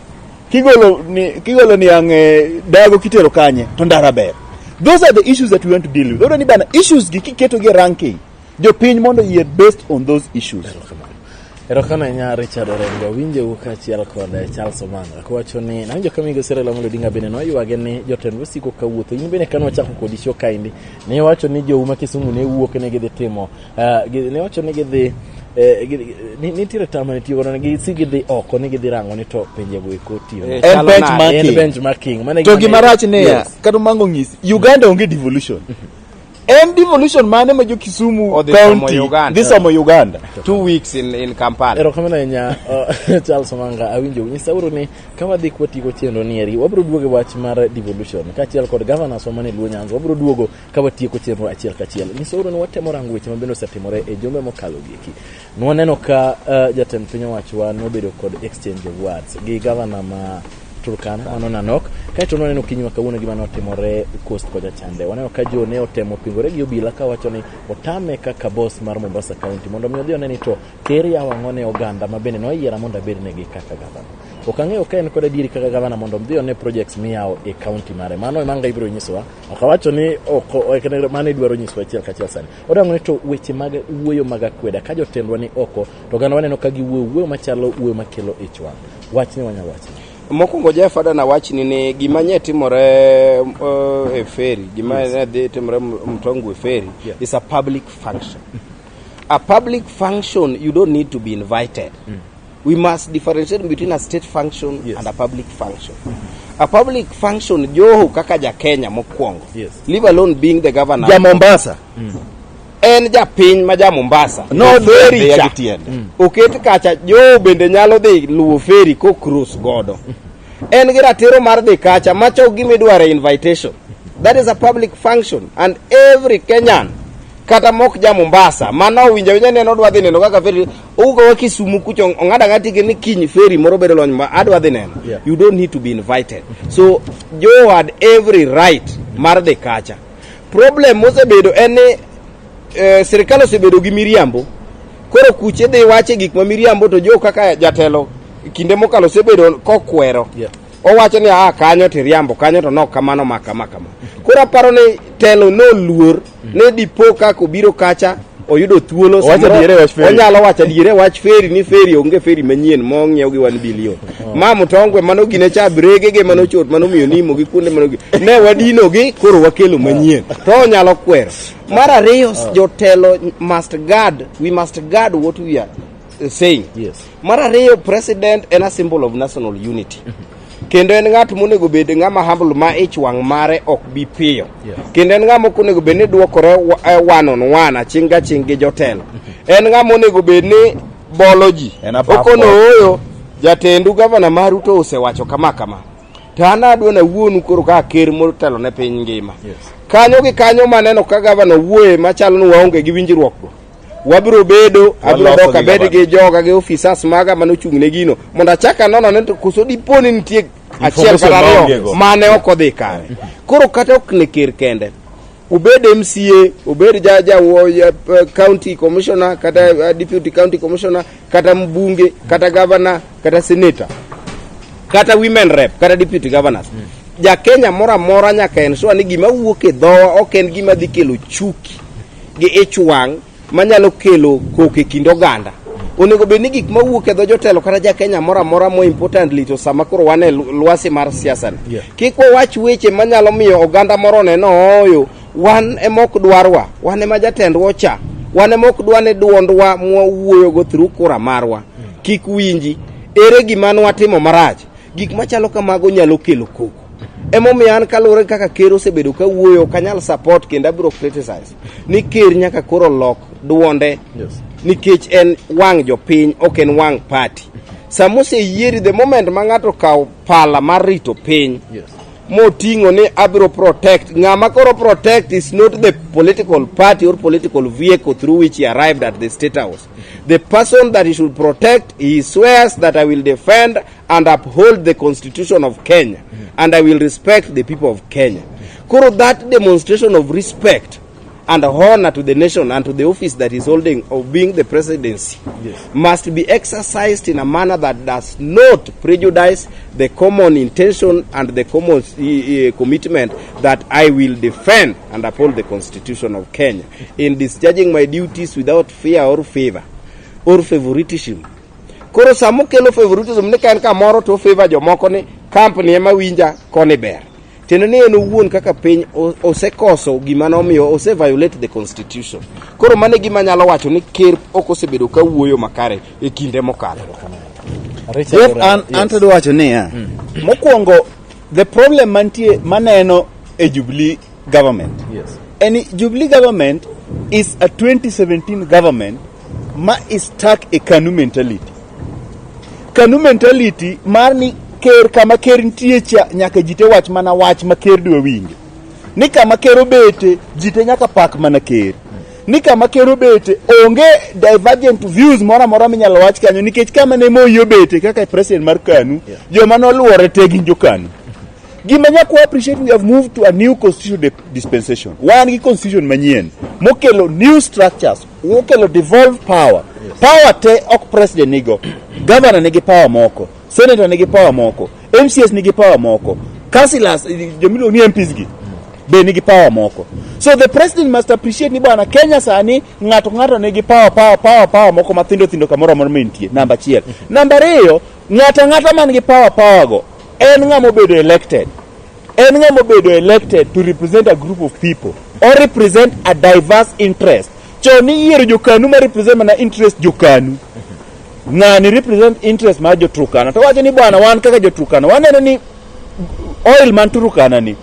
kigolo niang' Dago kitero kanye to ndara ber. Those are the issues that we want to deal with. Iyudo ni bana issues gi kiketo gi e ranking jopiny mondo yier based on those issues. Erokamano ahinya Richard Orengo, winjou kaachiel kod Charles Omanga kowacho ni nawinjo ka migosi Raila Amolo Odinga bende noywage ni jotend wasiko kawuotho. In bende kane wachako kodi show kaendi, ne iwacho ni jou ma Kisumu ne wuok ne gidhi timo ne wacho ni gidhi nitiere tama ne tiyo godo ni gisi gidhi oko ni gidhi rango ni to pinjego eko tiyo. Eh, En chalo nade? benchmarking. En benchmarking. Mano e To gima gima rach niya kata Omango ng'isi Uganda onge devolution. En devolution mane ma jo Kisumu Odhi somo county Uganda. dhi somo Uganda? 2 weeks in Kampala. Erokamano ahinya Charles Omanga, awinjo. Nyisauru ni ka wadhi kwatieko chenro ni eri, wabiro duogo e wach mar devolution kaachiel kod governors wa mane Luo Nyanza. Wabiro duogo ka watieko chenro achiel kachiel. Nyisauru ni watemo rango weche mabende osetimore e jumbe mokalo gieki. Nwaneno ka jatend piny owacho wa nobedo kod exchange of words gi governor ma Turkana mano Nanok. Kaeto nwaneno okinyi ma kawuono gima notimore Coast kocha chande. Waneno ka jo ne otemo pingore gi obila kawacho ni otame kaka boss mar Mombasa County mondo mi odhi one ni to ker yawo ang'o ne oganda ma bende noyiera mondo abed negi kaka gavana. Ok ang'eyo ka en kod adieri kaka gavana mondo odhi one projects miyawo e county mare. Mano ema anga ibiro nyisowa. Ok awacho ni ok mano idwaro nyisowa achiel kachiel sani. Odang'o ni to weche mag wuoyo mag akweda ka jotendwa ni oko to oganda waneno ka giwuoyo wuoyo machalo wuoyo makelo ich wang'. Wachni wanyalo wacho. Mokwongo Jeff adana wachni ni gima nye timore e ferry, gima ne dhi timore Mtongwe ferry is a public function. A public function you don't need to be invited. We must differentiate between a state function and a public function. A public function Joho kaka ja Kenya mokwongo. Leave alone being the governor. Ja Mombasa. En japiny ma ja Mombasa. No Ferry dhi cha. gi tiende. Oket kacha Joho bende nyalo dhi luwo ferry ko cross godo. En gi ratiro mar dhi kacha macho gima idwaro e invitation. That is a public function and every Kenyan kata mok ja Mombasa mano owinjo awinja ni en odwa dhi neno kaka ferry owuok wa Kisumu kucho ong'ado ang'ada tiket ni kiny ferry moro bedo lony ma adwa dhi neno. You don't need to be invited. So Joho had every right mar dhi kacha. Problem mosebedo en ni sirikal osebedo gi miriambo koro kuche dhi wache gik ma miriambo to jo kaka jatelo kinde mokalo osebedo kokwero owacho ni ah kanyo to iriambo kanyo to nok kamano ma kama kama koro aparo ni telo noluor ne dipo kaka obiro kacha oyudo thuolo Owacho samoro adiera e wach ferry. onyalo wacho adiera e wach ferry ni ferry onge ferry manyien mong'iew gi 1 billion ma Mtongwe mano gine cha brege ge manochot manomiyo nimo gi kuonde mano ne wadino gi koro wakelo manyien to onyalo kwero mar ariyo jotelo must guard we must guard what we are saying. Mar ariyo, president en a symbol of national unity. Kendo en ng'at monego bed ng'ama humble ma ich wang' mare ok bi piyo. Kendo en ng'ama ok onego bed ni dwokore one on one aching' gaching' gi jotelo. En ng'ama onego bed ni bolo ji. En above Okono board. ooyo jatendu gavana maru to osewacho kama kama. To an adwa nawuonu koro kaka ker motelo ne piny ngima. Kanyo gi kanyo maneno ka gavana wuoye machalo ni waonge gi winjruok go. Wabiro bedo, abiro Waloso dok gi abed gavana. gi joga gi officers maga manochung' ne gino mondo achak anono ne to koso dipo ni nitie achiel Information kata ariyo maonge go. mane ok odhi kare. Koro kata ok ne ker kende, obed MCA, obed ja county commissioner kata deputy county commissioner kata mbunge kata governor kata senator kata women rep kata deputy governors. Ja Kenya moro amora nyaka ensure ni gima wuok e dhowa ok en gima dhi kelo chuki gi ich wang' manyalo kelo koko e kind oganda. Onego bed ni gik mawuok e dho jotelo kata ja Kenya moro amora more importantly to sama koro wan e lwasi mar siasa ni. Kik wawach weche manyalo miyo oganda moro one ni ooyo wan ema ok dwarwa, wan ema jatendwa ocha, wan ema ok dwa ni duondwa mwawuoyogo through kura marwa kik winji. Ere gima nwatimo marach? Gik machalo kamago nyalo kelo koko. Emomiyo an kaluwore kaka ker osebedo ka wuoyo ok anyal support kendo abiro criticize ni ker nyaka koro lok duonde nikech en wang' jopiny ok en wang' party. Sama oseyieri the moment ma ng'ato okawo pala mar rito piny moting'o ni abiro protect ng'ama koro protect is not the political party or political vehicle through which he arrived at the state house. The person that he should protect, he swears that I will defend and uphold the constitution of Kenya and I will respect the people of Kenya. Koro that demonstration of respect and honor to the nation and to the office that he's holding of being the presidency must be exercised in a manner that does not prejudice the common intention and the common commitment that I will defend and uphold the constitution of Kenya in discharging my duties without fear or favor or favoritism. Koro sama okelo favoritism ni ka en kamoro to favor jomoko ni company ema winja koni ber. Tiende ni en owuon kaka piny osekoso gima nomiyo ose violate the constitution. Koro mano e gima anyalo wacho ni ker ok osebedo ka wuoyo makare e kinde mokalo. Richard Jeff, Orengo, an to adwa wacho niya, mokwongo the problem mantie maneno e Jubilee government en ni Jubilee government is a 2017 government ma is stuck e KANU mentality. KANU mentality mar ni ker kama ker nitie cha nyaka ji te wach mana wach ma ker dwa winjo. Ni kama ker obete ji te nyaka pak mana ker. Ni kama ker obete onge divergent views moro amora minyalo wach kanyo nikech kama ne Moi obete kaka president mar KANU joma noluore te gin jo KANU. Gima nyaka wa appreciate we have moved to a new constitution dispensation. Wan gi constitution manyien mokelo new structures, mokelo devolved power. Power te ok president nigo. Governor nigi power moko, senator nigi power moko, MCAs nigi power moko, councillors jomiluongo ni MPs gi be nigi power moko. So the president must appreciate ni bwana Kenya sani ng'ato ng'ato nigi power power power power moko mathindo thindo kamoro amora mantie. Namba achiel. Namba ariyo, ng'ato ang'ata man gi power power go en ng'ama obedo elected. En ng'ama obedo elected to represent a group of people or represent a diverse interest. Chon niyiero jokanu ma represent mana interest jokanu. Ng'ani represent interest mar jo-Turkana. To wacho ni bwana wan kaka jo-Turkana waneno ni oil man Turkana ni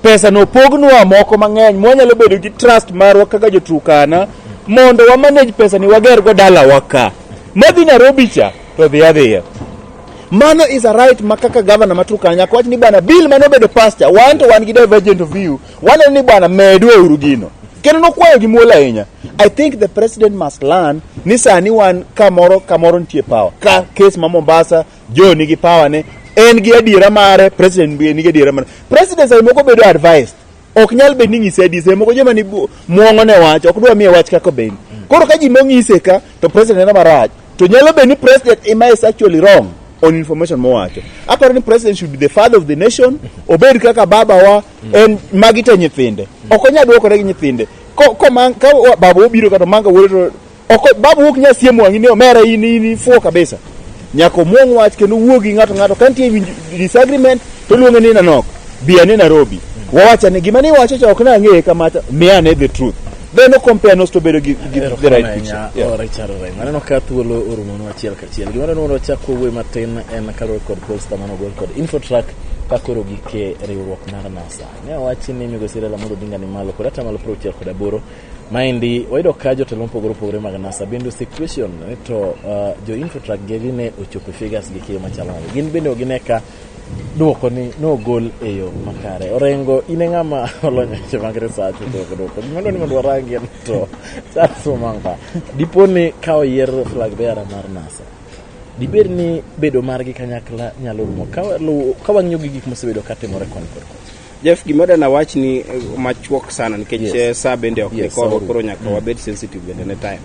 pesa no pognwa moko mang'eny mwanyalo bedo gi trust marwa kaka jo-Turkana mondo wa manage pesa ni wager go dalawa ka. Madhi Nairobi cha to dhi adhiya. Mano is a right ma kaka governor ma Turkana nyaka wach ni bwana bill mane obedo passed cha wan to wan gi divergent view waneno ni bwana medwa uru gino. Kendo nokwayo gi muolo ahinya. I think the president must learn ni sani wan kamoro kamoro nitie power. Ka case ma Mombasa Joe nigi power ne en gi adiera mare president be nigi adiera mare. President seche moko bedo advised ok nyal bet ni ng'ise adier seche moko joma ni muong'o ne wach ok dwa miye wach kaka obed. Koro ka ji mong'ise ka to president neno marach to nyalo bet ni president ema is actually wrong on information mowacho. Aparo ni president should be the father of the nation, obed kaka babawa, en magi te nyithinde. Ok onyal dwokore gi nyithinde. Ko, ko man, ka baba obiro kata manga wuode to ok baba ok nyal siemo wang'i ni omera in in ifuwo kabisa. Nyaka omuong wach kendo wuo gi ng'ato ng'ato ka nitie disagreement to luonge ni nanok bi ane Nairobi. Wawacha ni gima ni iwacho cha ok nang'eye kamacha miya ane the truth. Then o compare notes to bedo gi the right picture. Yeah. Richard Orengo. Aneno ka thuolo orumonwa achiel kachiel. Gima dwaro mondo wachak wawuoye matin en kaluwore kod pollster mane ogol kod Infotrack ka koro gike riwruok mar NASA. Ne owachi ni migosi Raila Amolo Odinga ni malo kod atamalo 68. Maendi wayudo ka jotelo mopogore opogore mag NASA bende ose question ni to jo Infotrack gegi ne ochopo e figures gi kiyo machalo nade. Gin bende ok gine ka duoko ni nogol e yo makare. Orengo, in e ng'ama olony e weche mag research to duoko. Gima dwaro ni mondo warangi en to Charles Omanga, dipo ni ka oyier flag bearer mar NASA, dibed ni bedo margi kanyakla nyalo rumo ka wang'iyo gi gik mosebedo katimore koni kod kocha. Jeff, gima dana wach ni machuok sana nikech sa bende ok ni Sa korwa, koro nyaka wabed sensitive bende ne time.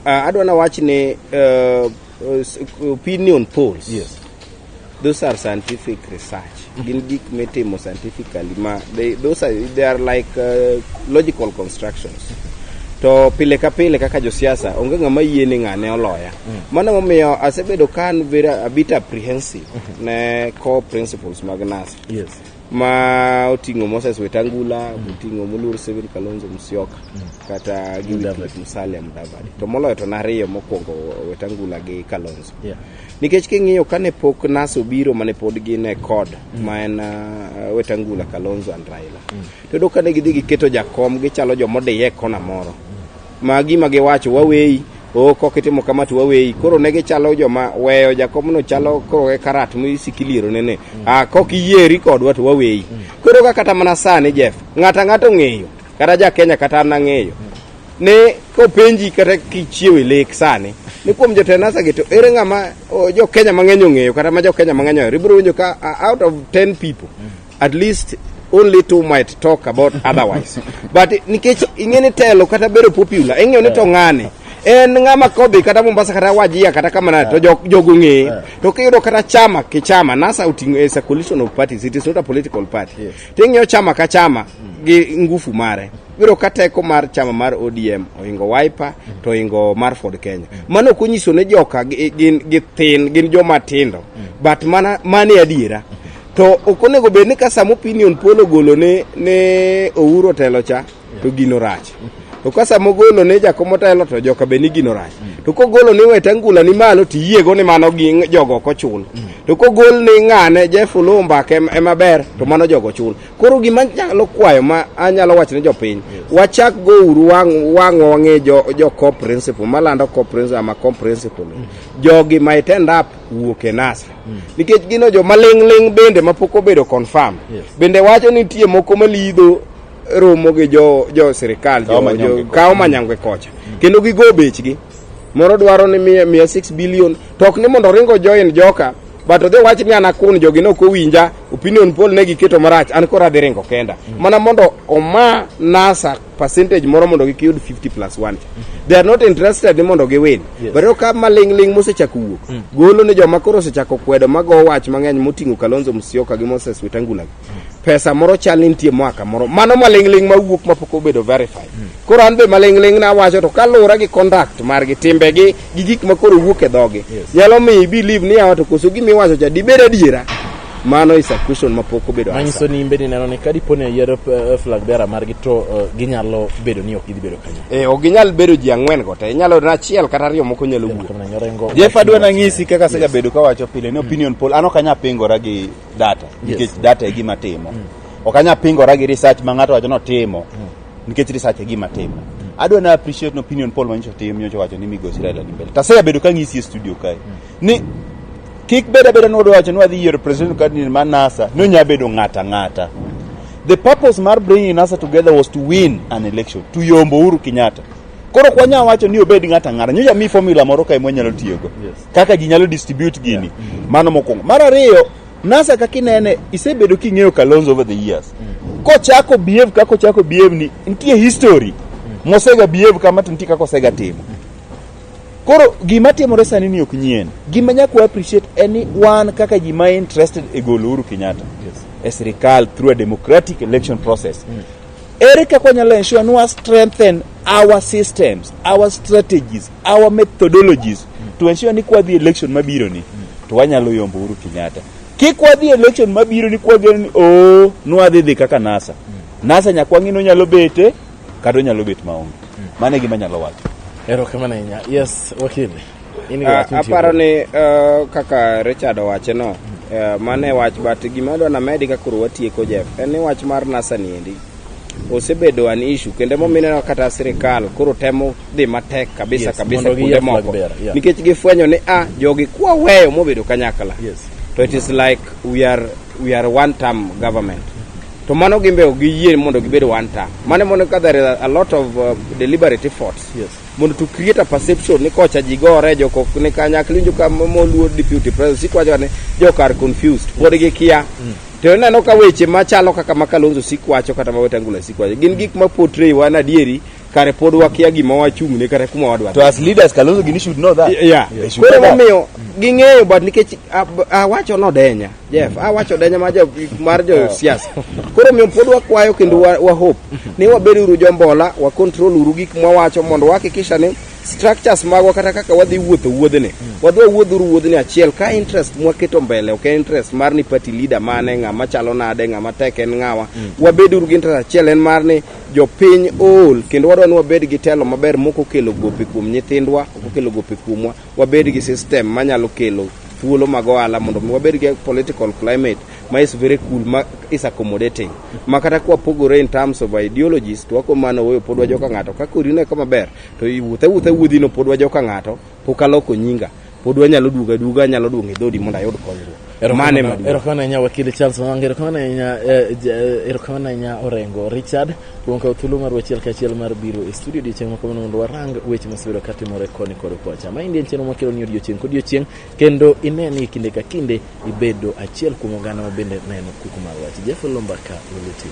Adwa na wach ni opinion polls. Those are scientific research. Gin gik mitimo scientifically ma they are like logical constructions. To pile ka pile kaka josiasa onge ng'ama yie ni ng'ane oloya. Mano momiyo asebedo ka an very a bit apprehensive ne core principles mag NASA. Ma oting'o Moses Wetangula, oting'o Moluor Stephen Kalonzo Musyoka, kata gi Mudavadi. Wycliffe Musalia Mudavadi. To moloyo to nariyo mokwongo Wetangula gi Kalonzo. Nikech king'iyo kane pok NASA obiro mane pod gin e CORD ma en Wetangula, Kalonzo and Raila. To iyudo kane gidhi giketo jakom gichalo jomodiye e kona moro. Ma gima giwacho waweyi, o kok itimo kama to waweyi. Koro ne gichalo joma weyo jakomno chalo koro e karat misiko iliero nene. Ah, kok iyieri kodwa to waweyi. Koro ka kata mana sani Jeff, ng'ato ang'ata ong'eyo, kata ja Kenya kata an ang'eyo. Ne kopenji kata kichiewo e lek sani, ni kuom jotend NASA gi to ere ng'ama jo Kenya mang'eny ong'eyo kata ma jo Kenya mang'eny ohero. Ibiro winjo ka out of 10 people, at least only two might talk about otherwise. But nikech ing'e ni telo kata bedo popular, ing'eyo ni to ng'ane en ng'ama kodhi kata Mombasa kata Wajir kata kama nade to jogo ng'eye. To kiyudo kata chama ki chama, NASA oting'o is a coalition of parties, it is not a political party. To ing'iyo chama ka chama gi ngufu mare. Ibiro ka teko mar chama mar ODM ohingo Wiper to ohingo mar Ford Kenya. Mano ok onyiso ni joka gin githin, gin joma tindo. But mana mane adiera. To ok onego bed ni ka sama opinion poll ogolo ne Uhuru otelo cha to gino rach. To ka sama ogolo ne Jakom otelo to joka be ni gino rach. To kogolo ni Wetangula ni malo to iyiego ni mano gi jogo ok ochul. To kogol ni ng'ane Jeff Oloo Mbaka ema ber to mano jogo chul. Koro gima anyalo kwayo ma anyalo wacho ne jopiny, wachak go uru wang'wa wang'e jo core principle malando core principle ama core principle. Jogi might end up wuok e NASA. Nikech gino joma ling' ling' bende mapok obedo confirm. Bende wacho ni nitie moko malidho romo gi jo sirikal, Kawo manyonge kocha. kawo manyonge kocha. Kendo gigo bechgi. Moro dwaro ni miya 6 billion, to ok ni mondo oringo join joka, but odhi wach ni an akun jogi ne ok owinja, opinion poll ne giketo marach, an koro adhi ringo kenda. Mana mondo oma NASA percentage moro mondo kik yud 50 plus 1. They are not interested ni mondo giwin. But ka maling' ling' mosechako wuok, golo ni joma koro osechako kwedo mago wach mang'eny moting'o Kalonzo Musyoka gi Moses Wetangula. Pesa moro chal ni nitie moa kamoro. Mano maling' ling' mawuok mapok obedo verified. Koro an be maling' ling' nawacho to kaluwore gi conduct margi, timbegi gi gik ma koro wuok e dhogi. Nyalo miyo i believe ni yawa to koso gima iwacho cha dibed adiera. Mano is a question mapok obedo Manyiso answered. ni in bende ineno ni ka dipo ni oyier flag bearer margi to ginyalo bedo ni ok gidhi bedo kanyo. Ok ginyal bedo ji ang'wen go te. Inyalo yudo ni achiel kata ariyo moko nyalo wuok. Erokamano, Orengo. Jeff, adwa nang'isi kaka asegabedo kawacho pile ni opinion poll, an ok anyal pingora gi data, nikech data e gima timo. Ok anyal pingora gi research ma ng'ato wacho notimo, nikech research e gima timo. Adwa na appreciate no opinion poll manyocha otim, nyocha wacho ni migosi Raila ni mbele. To asebedo ka ng'isi e studio kae ni kik bed abeda ni wadwa wacho ni wadhi yiero president candidate mar NASA, ni onya bedo ng'ata ng'ata. The purpose mar bringing NASA together was to win an election, to yombo Uhuru Kenyatta. Koro ok wanyal wacho ni obed ng'ata ng'ata. Nyocha mi formula moro kae mwanyalo tiyogo. Kaka ji nyalo distribute gini. Mano mokwongo. Mar ariyo, NASA kaka inene, isebedo king'eyo Kalonzo over the years. Kochako behave kaka ochako behave ni, nitie history mosega behave kama to nitie kaka osega timo. Koro gima timore sani ni ok nyien. Gima nyaka wa appreciate en ni wan kaka ji ma interested e golo Uhuru Kenyatta e sirikal through a democratic election process. Ere kaka wanyalo ensure ni wa strengthen our systems, our strategies, our methodologies to ensure ni kwadhi election mabiro ni to wanyalo yombo Uhuru Kenyatta. Kik wadhi election mabiro ni kwageno ni oo nwadhi dhi kaka NASA. NASA nyaka wang'i ni onyalo bete kata onyalo bet maonge. Mano e gima anyalo wacho. Erokamano ahinya. Yes, wakili. In gi Ah, wach mitiyo aparo godo. ni kaka Richard owache no, mano e wach, but gima adwa namedi ka koro watieko, Jeff, en ni wach mar NASA ni endi osebedo an issue, kendo emomiyo ineno kata sirikal koro temo dhi matek kabisa kabisa mondo kuonde giyier flag moko bearer, yeah. nikech gifwenyo ni jogi kwaweyo mobedo kanyakla to it is like we are one term government, to mano gimbe ok giyie mondo gibed one term. Mano mondo ka there is a lot of deliberate efforts mondo to create a perception ni kocha ji gore, jok ok ni kanyakla. Iwinjo ka moluor deputy president sik wacho ni jok are confused, pod gikia. To ineno ka weche machalo kaka ma Kalonzo sik wacho kata ma Wetangula sik wacho gin gik ma portray wan adieri kare pod wakia gima wachung'ne kata kuma wadwa. To as leaders, Kalonzo gini should know that. They should Koro know that. emomiyo ging'eyo, but nikech awacho nodenya, Jeff, awacho denya mar jo, mar jo siasa. Koro omiyo pod wakwayo kendo wa hope ni wabed uru jombola, wa control uru gik mwawacho mondo wahakikisha ni structures magwa kata kaka wadhi wuotho wuodhni, wadhi wawuodh uru wuodhni achiel ka interest mwaketo mbele ok en interest mar ni party leader mane, ng'ama chalo nade, ng'ama tek en ng'awa. Wabed uru gi interest achiel, en mar ni jopiny ool kendo wadwa ni wabed gi telo maber mok okelo gope kuom nyithindwa, ok okelo gope kuomwa. Wabed gi system manyalo kelo thuolo mag ohala mondo mi wabed gi political climate ma is very cool, ma is accommodating, ma kata kwapogore in terms of ideologies to wako mano weyo pod wajoka ng'ato. Ka kori ne kama ber to iwuotho awuotha wuodhino, pod wajoka ng'ato, pok aloko nyinga, pod wanyalo duogo aduoga, anyalo duogo e dhodi mondo ayud konyruok. Mano ema duong'. Erokamano ahinya, wakili Charles Mwangi. Erokamano ahinya, erokamano ahinya Orengo Richard kuom kawo thuolo mar achiel kachiel mar biro e studio odiochieng' ma kawuono mondo warang weche mosebedo katimore koni kod kocha. Maendi en chenro makelo ni odiochieng' kodiochieng' kendo ine ni kinde ka kinde ibedo achiel kuom oganda ma bende neno kuku mar wach. Jeff Lombaka, Lulu TV.